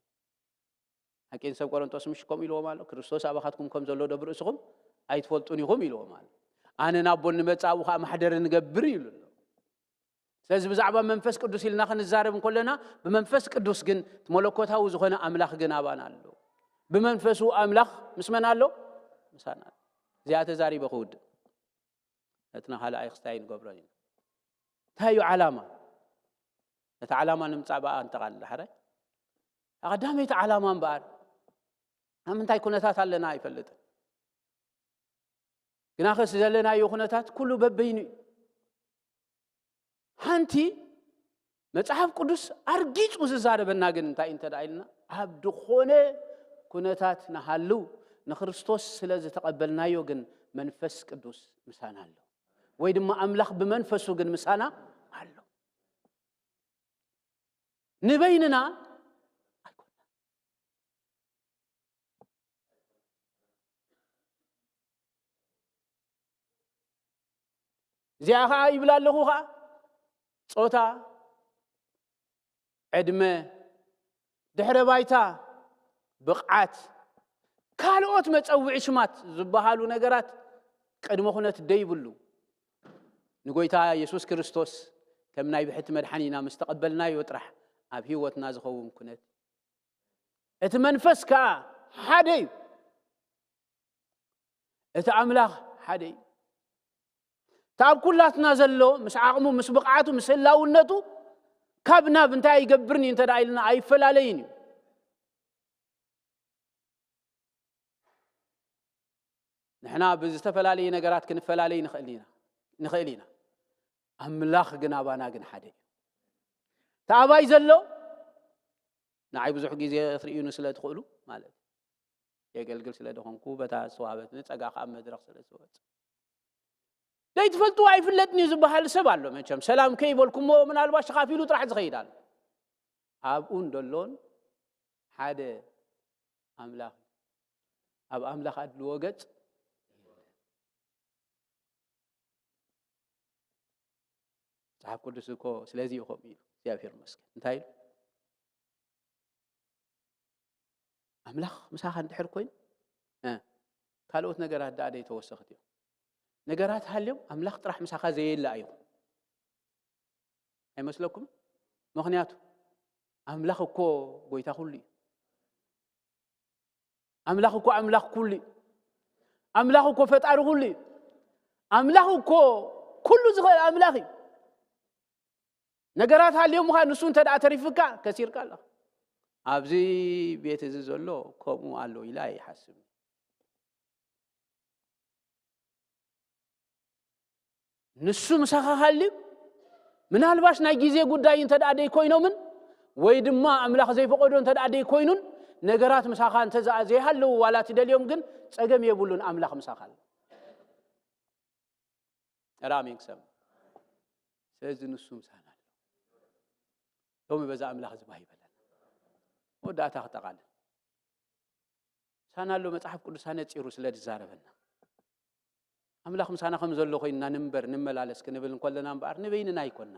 ሓቂ ንሰብ ቆሮንቶስ ምሽ ከምኡ ኢልዎም ኣሎ። "ክርስቶስ ኣባኻትኩም ከም ዘሎ ዶ ብርእስኹም ኣይትፈልጡን ኢኹም?" ኢልዎም ኣሎ። "ኣነ ናብ ኣቦ ንመጽእ ኣብኡ ኸኣ ማሕደሪ ንገብር" ኢሉ ኣሎ። ስለዚ ብዛዕባ መንፈስ ቅዱስ ኢልና ክንዛረብ እንከለና፣ ብመንፈስ ቅዱስ ግን እቲ መለኮታዊ ዝኾነ ኣምላኽ ግን ኣባና ኣሎ። ብመንፈሱ ኣምላኽ ምስ መን ኣሎ? ምሳና ኣሎ። እዚኣ ተዛሪበ ክውድእ። ነቲ ንኻልኣይ ክስታይ ንገብሮን ኢና። እንታይ እዩ ዓላማ? ነቲ ዓላማ ንምጻእ ብኣ እንጠቓልል። ዳሕራይ፣ እታ ቀዳመይቲ ዓላማ እምበኣር፣ ኣብ ምንታይ ኩነታት ኣለና ኣይፈልጥን። ግናኸ እቲ ዘለናዮ ኩነታት ኩሉ በበይኑ እዩ። ሓንቲ መጽሓፍ ቅዱስ ኣርጊጹ ዝዛረበና ግን እንታይ እንተ ደኣ ኢልና፣ ኣብ ዝኾነ ኩነታት ንሃልው፣ ንክርስቶስ ስለ ዝተቐበልናዮ ግን መንፈስ ቅዱስ ምሳና ኣሎ። ወይ ድማ ኣምላኽ ብመንፈሱ ግን ምሳና ኣሎ። ንበይንና ኣይኮንና። እዚኣ ኸዓ ይብል ኣለኹ ኸዓ፣ ጾታ፣ ዕድመ፣ ድሕረ ባይታ፣ ብቕዓት፣ ካልኦት መጸውዒ ሽማት ዝበሃሉ ነገራት ቅድመ ኩነት ደይብሉ። ንጎይታ የሱስ ክርስቶስ ከም ናይ ብሕቲ መድሓኒና ምስ ተቐበልናዮ ጥራሕ ኣብ ህይወትና ዝኸውን ኩነት። እቲ መንፈስ ከኣ ሓደ እዩ። እቲ ኣምላኽ ሓደ እዩ። እቲ ኣብ ኩላትና ዘሎ ምስ ዓቕሙ፣ ምስ ብቕዓቱ፣ ምስ ህላውነቱ ካብ ናብ እንታይ ኣይገብርን እዩ እንተ ደኣ ኢልና ኣይፈላለይን እዩ። ንሕና ብዝተፈላለየ ነገራት ክንፈላለይ ንኽእል ኢና፣ ንኽእል ኢና። ኣምላኽ ግን ኣባና ግን ሓደ እዩ። እቲ ኣባይ ዘሎ ንዓይ ብዙሕ ግዜ ክትርእዩኒ ስለ ትኽእሉ ማለት እዩ። የገልግል ስለ ዝኾንኩ በታ ዝተዋህበትኒ ጸጋ ከኣ ኣብ መድረኽ ስለ ዝወጽእ። ዘይትፈልጥዎ ኣይፍለጥን እዩ ዝበሃል ሰብ ኣሎ መቸም። ሰላም ከይበልኩሞ ምናልባት ሸኻፊሉ ጥራሕ ዝኸይድ ኣሎ። ኣብኡን ደሎን ሓደ ኣምላኽ እዩ። ኣብ ኣምላኽ ኣድልዎ ገጽ የለን። መጽሓፍ ቅዱስ እኮ ስለዚ እዩ ከምኡ ኢሉ። እግዚኣብሔር ይመስገን። እንታይ ኢሉ? ኣምላኽ ምሳኻ እንድሕር ኮይኑ፣ እ፣ ካልኦት ነገራት ደኣ ደይተወሰኽት እዮም። ነገራት ሃልዮም ኣምላኽ ጥራሕ ምሳኻ ዘየለ ኣይኹን። ኣይመስለኩም? ምኽንያቱ ኣምላኽ እኮ ጎይታ ኩሉ እዩ። ኣምላኽ እኮ ኣምላኽ ኩሉ እዩ። ኣምላኽ እኮ ፈጣሪ ኩሉ እዩ። ኣምላኽ እኮ ኩሉ ዝኽእል ኣምላኽ እዩ። ነገራት ሃልዮምኻ ንሱ እንተ ደኣ ተሪፍካ ከሲርካ ኣለኻ። ኣብዚ ቤት እዚ ዘሎ ከምኡ ኣሎ ኢለ ኣይሓስብን። ንሱ ምሳኻ ሃልዩ፣ ምናልባሽ ናይ ግዜ ጉዳይ እንተ ደኣ ደይኮይኖምን ወይ ድማ ኣምላኽ ዘይፈቐዶ እንተ ደኣ ደይኮይኑን፣ ነገራት ምሳኻ እንተ ዘኣ ዘይሃለዉ ዋላ ትደልዮም ግን ጸገም የብሉን፣ ኣምላኽ ምሳኻ ኣሎ። ኧረ ኣሜን ክሰምዕ። ስለዚ ንሱ ምሳና ኣሎ። ሎሚ በዛ ኣምላኽ እዚ ባህ ይበለና። መወዳእታ ክጠቓልል። ምሳና ኣሎ፣ መጽሓፍ ቅዱስ ኣነጺሩ ስለ ዝዛረበና። ኣምላኽ ምሳና ከም ዘሎ ኮይንና ንንበር፣ ንመላለስ ክንብል እንከለና እምበኣር ንበይንና ኣይኮንና።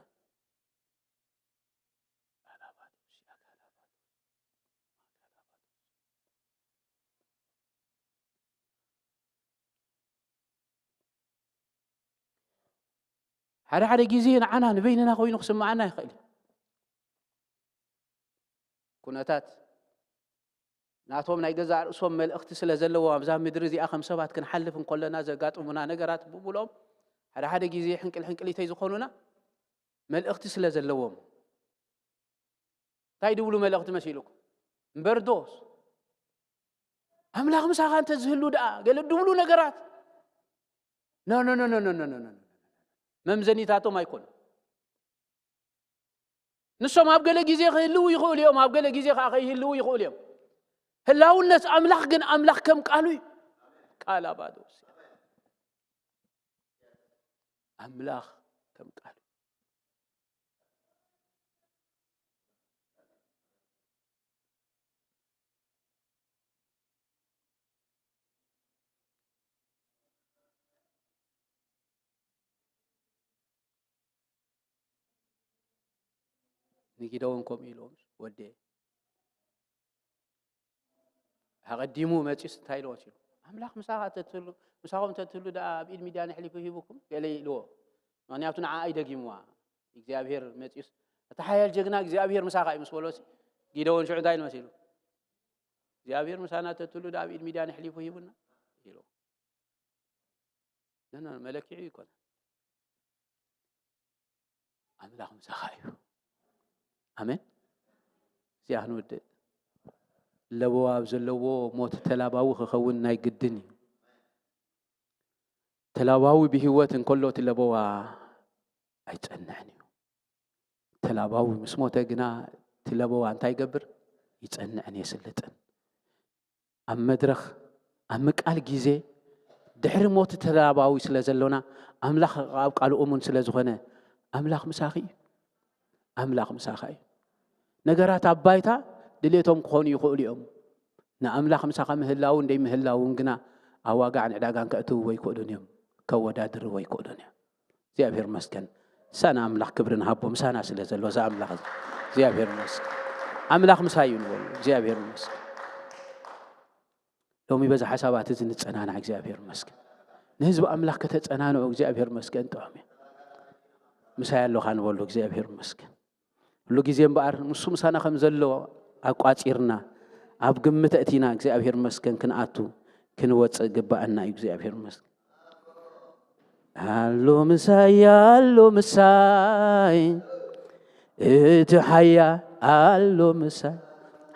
ሓደ ሓደ ግዜ ንዓና ንበይንና ኮይኑ ክስምዓና ይኽእል እዩ። ኩነታት ናቶም ናይ ገዛእ ርእሶም መልእኽቲ ስለ ዘለዎም ኣብዛ ምድሪ እዚኣ ከም ሰባት ክንሓልፍ እንከለና ዘጋጥሙና ነገራት ብምልኦም ሓደ ሓደ ግዜ ሕንቅል ሕንቅሊተይ ዝኾኑና መልእኽቲ ስለ ዘለዎም እንታይ ድብሉ መልእኽቲ መሲሉኩም? እምበር ዶስ ኣምላኽ ምሳኻ እንተ ዝህሉ ደኣ ገለ ድብሉ ነገራት ኖ ኖ ኖ ኖ ኖ ኖ ኖ ኖ መምዘኒታቶም ኣይኮኑን። ንሶም ኣብ ገለ ግዜ ክህልዉ ይኽእሉ እዮም፣ ኣብ ገለ ግዜ ከዓ ከይህልዉ ይኽእሉ እዮም። ህላውነት ኣምላኽ ግን ኣምላኽ ከም ቃሉ እዩ። ቃል ኣባዶስ ኣምላኽ ከም ቃሉ ንጊደዎን ከምኡ ኢልዎም ወደ ኣቐዲሙ መፂኡስ እንታይ ኢልዎ ሲሉ ኣምላኽ ምሳኻ ተትህሉ ምሳኹም ተትህሉ ደኣ ኣብ ኢድ ሚድያን ኣሕሊፉ ሂቡኩም ገለ ኢልዎ። ምክንያቱ ንዓ ኣይደጊምዋ እግዚኣብሔር መፂኡስ እቲ ሓያል ጀግና እግዚኣብሔር ምሳኻ እዩ ምስ በሎሲ ጊደዎን ሽዑ እንታይ ኢሉ መሲሉ እግዚኣብሔር ምሳና ተትህሉ ደኣ ኣብ ኢድ ሚድያን ኣሕሊፉ ሂቡና ኢልዎ። ኖ ኖ መለኪዑ ይኮነ ኣምላኽ ምሳኻ እዩ። ኣሜን። እዚኣ ክንውድእ ለበዋ ኣብ ዘለዎ ሞት ተላባዊ ክኸውን ናይ ግድን እዩ። ተላባዊ ብህይወት እንከሎ እቲ ለበዋ ኣይጸንዕን እዩ። ተላባዊ ምስ ሞተ ግና እቲ ለበዋ እንታይ ይገብር? ይጸንዕን የስልጥን። ኣብ መድረኽ ኣብ ምቃል ግዜ ድሕሪ ሞት ተላባዊ ስለ ዘሎና ኣምላኽ ኣብ ቃሉ እሙን ስለ ዝኾነ ኣምላኽ ምሳኺ እዩ። ኣምላኽ ምሳኻ እዩ። ነገራት ኣብ ባይታ ድሌቶም ክኾኑ ይኽእሉ እዮም። ንኣምላኽ ምሳኻ ምህላውን ደይምህላውን ግና ኣብ ዋጋዕን ዕዳጋን ከእትውዎ ኣይክእሉን እዮም፣ ከወዳድርዎ ኣይክእሉን እዮም። እግዚኣብሔር ይመስገን። ምሳና ኣምላኽ ክብሪ ንሃቦ፣ ምሳና ስለ ዘሎ እዚ ኣምላኽ እዚ። እግዚኣብሔር ይመስገን። ኣምላኽ ምሳይ እዩ ንበሉ። እግዚኣብሔር ይመስገን። ሎሚ በዚ ሓሳባት እዚ ንጸናናዕ እግዚኣብሔር ይመስገን። ንህዝቢ ኣምላኽ ከተጸናንዑ እግዚኣብሔር ይመስገን ጥዑም እዩ። ምሳይ ኣለኻ ንበሉ እግዚኣብሔር ይመስገን። ኩሉ ግዜ እምበኣር ንሱ ምሳና ከም ዘሎ ኣቋጺርና ኣብ ግምት ኣእቲና እግዚኣብሔር ይመስገን ክንኣቱ ክንወጽእ ግባኣና እዩ እግዚኣብሔር ይመስገን። ኣሎ ምሳይ ኣሎ ምሳይ እቲ ሓያ ኣሎ ምሳይ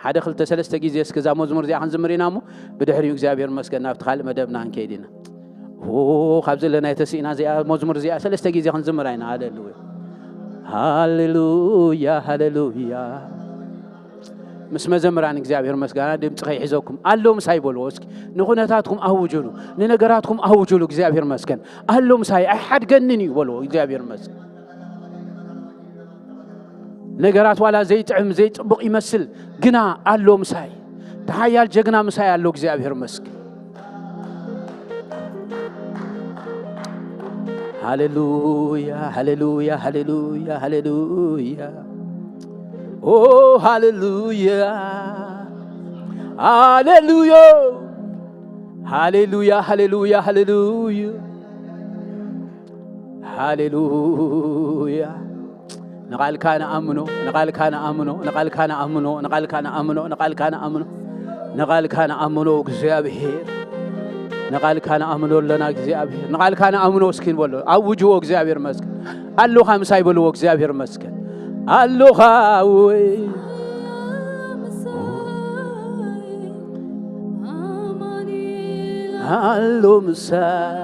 ሓደ ክልተ ሰለስተ ግዜ እስከ እዛ መዝሙር እዚኣ ክንዝምር ኢና እሞ ብድሕሪኡ እግዚኣብሔር መስገን ናብቲ ካልእ መደብና ክንከይድ ኢና። ኦ፣ ካብ ዘለናይ ተስኢና እዚኣ መዝሙር እዚኣ ሰለስተ ግዜ ክንዝምራ ኢና። ሃሌሉያ፣ ሃሌሉያ፣ ሃሌሉያ። ምስ መዘምራን እግዚኣብሔር መስገን ድምፂ ከይሕዘኩም ኣሎ ምሳይ በልዎ እስኪ። ንኩነታትኩም ኣውጅሉ፣ ንነገራትኩም ኣውጅሉ። እግዚኣብሔር መስገን ኣሎ ምሳይ ኣይሓድገንን እዩ በልዎ። እግዚኣብሔር መስገን ነገራት ዋላ ዘይጥዕም ዘይጥቡቕ ይመስል ግና ኣሎ ምሳይ። ተሓያል ጀግና ምሳይ ኣሎ እግዚኣብሔር መስገን። ሃሌሉያ፣ ሃሌሉያ፣ ሃሌሉያ፣ ሃሌሉያ። ኦ፣ ሃሌሉያ፣ ሃሌሉያ፣ ሃሌሉያ፣ ሃሌሉያ፣ ሃሌሉያ፣ ሃሌሉያ። ንቓልካ ንኣምኖ፣ ንቓልካ ንኣምኖ፣ ንቓልካ ንኣምኖ፣ ንቓልካ ንኣምኖ፣ ንቓልካ ንኣምኖ፣ ንቓልካ ንኣምኖ እግዚኣብሔር። ንቓልካ ንኣምኖ ኣለና እግዚኣብሔር። ንቓልካ ንኣምኖ እስኪ ንበሎ። ኣውጅዎ እግዚኣብሔር መስገን። ኣሎኻ ምሳይ በልዎ እግዚኣብሔር መስገን። ኣሎኻ ወይ ኣሎ ምሳይ፣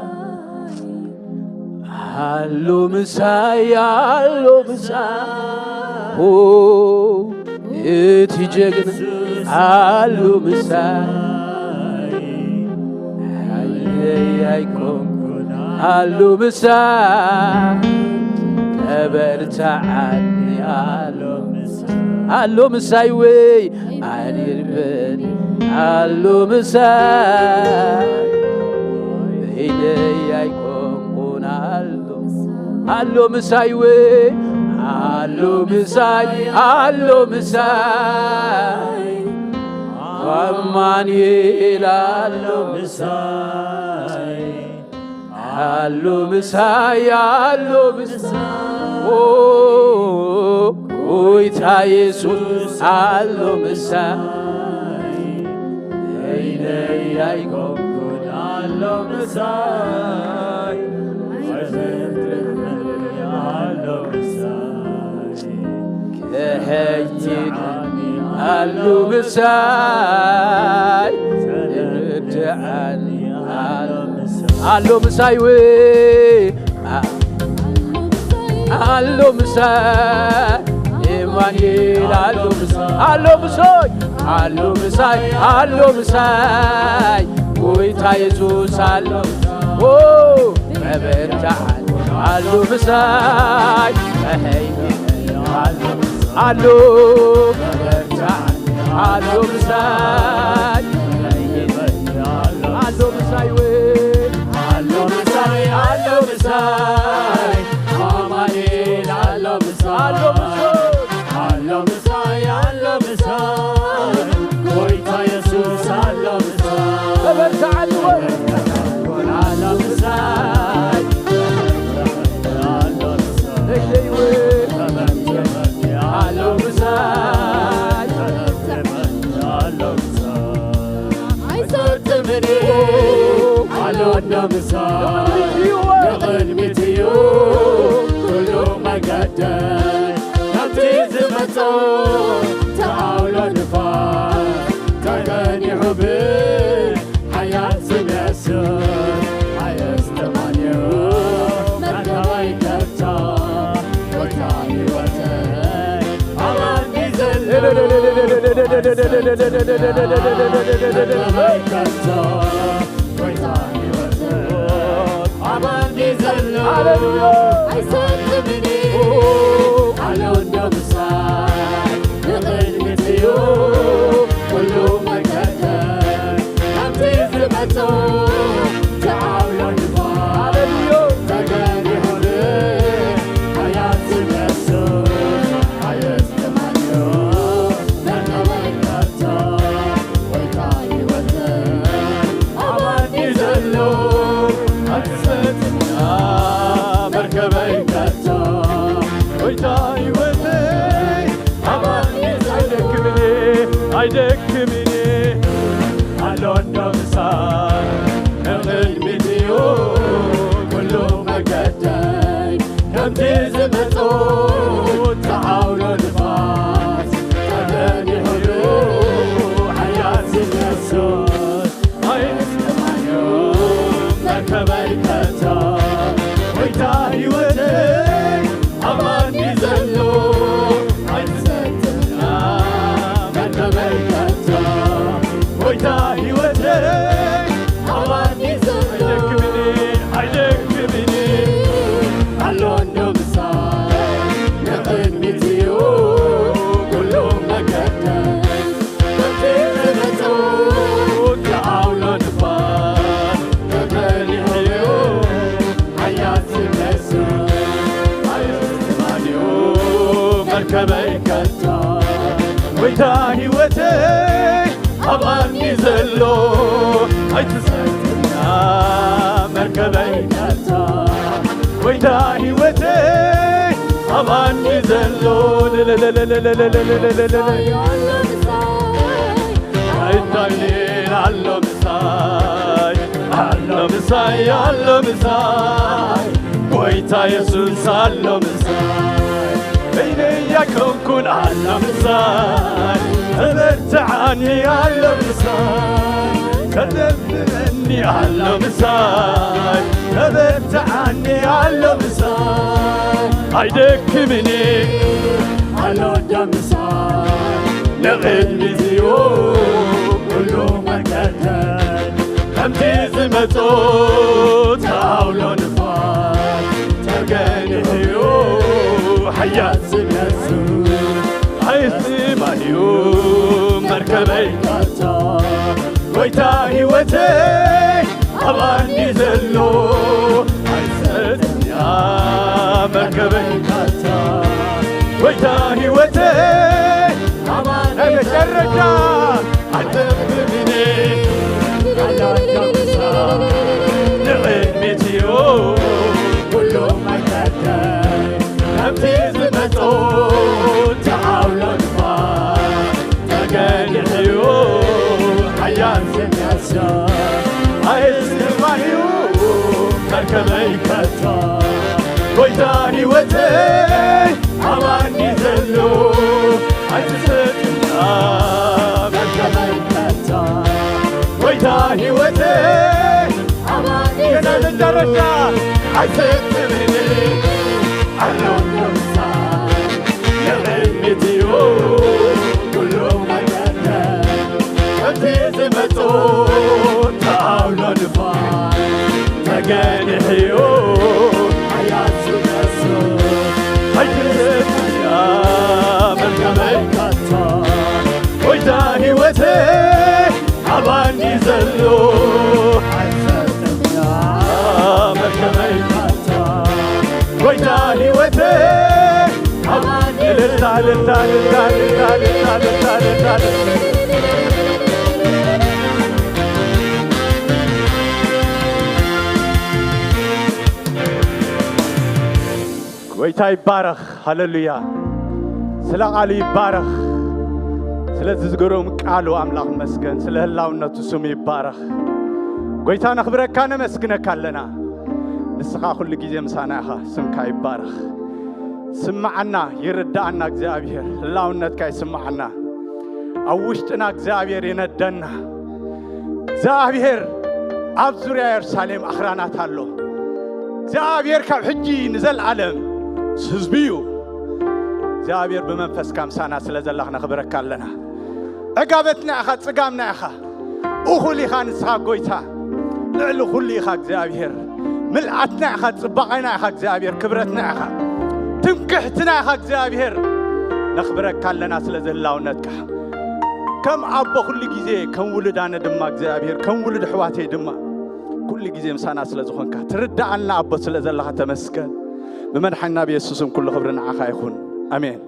ኣሎ ምሳይ፣ ኣሎ ምሳይ። ኦ፣ እቲ ጀግና ኣሎ ምሳይ። ሓይለይ ኣይኮንኩን ኣሎ ምሳይ። ተበርታዓኒ ኣሎ ምሳይ። ኣሎ ምሳይ ወይ ኣድርበኒ ኣሎ ምሳይ። በይነይ ኣይኮንኩን ኣሎ ኣሎ ምሳይ ወይ ኣሎ ምሳይ ኣሎ ምሳይ። ኣማኑኤል ኣሎ ምሳይ። ኣሎ ምሳይ ኣሎ ምሳይ። ኦ፣ ጎይታ የሱስ ኣሎ ምሳይ። በይነይ ኣይኮንኩን ኣሎ ምሳይ። ኣሎ ምሳይ። ክሕይድ ኣሎ ምሳይ። ዝርድኣኒ ኣሎ ምሳይ። ኣሎ ምሳይ ወይ ኣሎ ምሳይ። ኤማኑኤል ኣሎ ምሳይ። ኣሎ ምሳይ። ኣሎ ምሳይ። ኣሎ ምሳይ። ጎይታ የሱስ ኣሎ። ኦ፣ መበርታዓኒ ኣሎ ምሳይ። መሐይኒ ኣሎ። ኣሎ መበርታዓኒ ኣሎ ምሳይ። ኣሎ ምሳይ ወይ። ኣሎ ምሳይ፣ ኣሎ ምሳይ። ኣማኑኤል ኣሎ ምሳይ። ኣሎ ምሳይ። ኣሎ ምሳይ፣ ኣሎ ምሳይ። ጎይታ የሱስ ኣሎ ምሳይ። መበርታዓኒ ወይ። ኣሎ ምሳይ። ኣሎ ምሳይ። ነይደይ ወይ። ኣሎ ምሳይ። ኣይሰጥምን ኣሎ እንዶ ምሳይ። ንቕድሚት እዩ ኩሉ መገደይ። ካብቲ ዝመጾ ተኣውሎ ንፋስ ተገኒሑ ብሓያል ስም የሱስ። ኣየስተማንዮ መርካባይ ከቶ። ኣይደክምን እየ ኣሎ እንዶ ምሳይ፣ ንቕድሚት እዩ ኩሉ መገደይ። ከምቲ ዝመጾ ዓውሎ ንፋስ ተገኒሑ እዩ ሓያል ዝመስል። ኣይንስማዮ መርከበይ ከቶ፣ ጎይታ ህይወተይ ኣባኒ ዘሎ። ኣይትሰጥና መርከበይ ከቶ፣ ጎይታ ህይወተይ ኣባኒ ዘሎ። ኣይደክምን፣ ኣይደክምን ኣሎ እንዶ ምሳይ፣ ንቕድሚት እዩ ኩሉ መገደይ። መርከበይ ከቶ፣ ጎይታ ህይወተይ ኣባኒ ዘሎ። ኣይትሰጥና መርከበይ ከቶ፣ ጎይታ ህይወተይ ኣባኒ ዘሎ። ኣይታይን ኣሎ ምሳይ፣ ኣሎ ምሳይ፣ ኣሎ ምሳይ፣ ጎይታ የሱስ ኣሎ ምሳይ። በይነይ ኣይኮንኩን ኣሎ ምሳይ፣ ተበርትዓኒ ኣሎ ምሳይ፣ ተደምመኒ ኣሎ ምሳይ፣ ተበርትዓኒ ኣሎ ምሳይ። ኣይደክምን ኣሎ ዶ ምሳይ፣ ንቕድሚት እዩ ኩሉ መገደይ። ከምቲ ዝመጾ ኣውሎ ንፋስ ተገኒሑ እዩ ሓያል ስም የሱስ። ኣይስማን እዩ መርከበይ ከቶ፣ ጎይታ ህይወተይ ኣባኒ ዘሎ። ኣይትሰጥን እያ መርከበይ ከቶ፣ ጎይታ ህይወተይ ኣባኒ ናይ መጨረሻ። ኣደብብኒ ኣላዳምሳ ንቕድሚት እዩ ኩሉ መገደይ። ከምቲ ዝመጾ ተዓውሎ ንፋስ ተገኒሑ እዩ ሓያል ስም የሱስ። ኣይስማን እዩ መርከበይ ከቶ፣ ጎይታ ህይወተይ ኣባኒ ዘሎ። ኣይትሰጥና መርከበይ ከቶ፣ ጎይታ ህይወተይ ኣባኒ ገና ዘሎ። መጨረሻ። ኣይትሰጥኒ ኣሎ ምሳይ፣ ንቕድሚት እዩ ኩሉ መገደይ። ከምቲ ዝመጾ ኣውሎ ንፋስ ተገኒሑ እዩ ሓያል ስም የሱስ። ኣይትሰጥን እያ መርከበይ ከቶ፣ ጎይታ ህይወተይ ኣባኒ ዘሎ። ኣይትሰጥን እያ መርከበይ ከቶ፣ ጎይታ ህይወተይ ኣባኒ። እልልታ፣ እልልታ፣ እልልታ። ጎይታ ይባረኽ። ሃሌሉያ። ስለ ቃሉ ይባረኽ። ስለዚ ዝገርም ቃሉ ኣምላኽ መስገን። ስለ ህላውነቱ ስሙ ይባረኽ። ጎይታ ነኽብረካ ነመስግነካ ኣለና። ንስኻ ኩሉ ግዜ ምሳና ኢኻ። ስምካ ይባረኽ። ስምዓና፣ ይርድኣና እግዚኣብሔር። ህላውነትካ ይስምዓና። ኣብ ውሽጥና እግዚኣብሔር ይነደና። እግዚኣብሔር ኣብ ዙርያ የሩሳሌም ኣኽራናት ኣሎ። እግዚኣብሔር ካብ ሕጂ ንዘለኣለም ምስ ህዝቢ እዩ። እግዚኣብሔር ብመንፈስካ ምሳና ስለ ዘላ ክነኽብረካ ኣለና። ዕጋበትና ኢኻ፣ ጽጋምና ኢኻ። እኹል ኢኻ ንስኻ ጎይታ። ልዕሊ ኩሉ ኢኻ እግዚኣብሔር። ምልኣትና ኢኻ፣ ጽባቐና ኢኻ እግዚኣብሔር፣ ክብረትና ኢኻ። ትምክሕትና ኢኻ እግዚኣብሔር። ነኽብረካ ኣለና ስለ ህላውነትካ። ከም ኣቦ ኩሉ ግዜ፣ ከም ውሉድ ኣነ ድማ እግዚኣብሔር፣ ከም ውሉድ ኣሕዋተይ ድማ ኩሉ ግዜ ምሳና ስለ ዝኾንካ፣ ትርድኣልና ኣቦ ስለ ዘለኻ ተመስገን። ብመድሓኒና ብየሱስም ኩሉ ክብሪ ንዓኻ ይኹን። ኣሜን።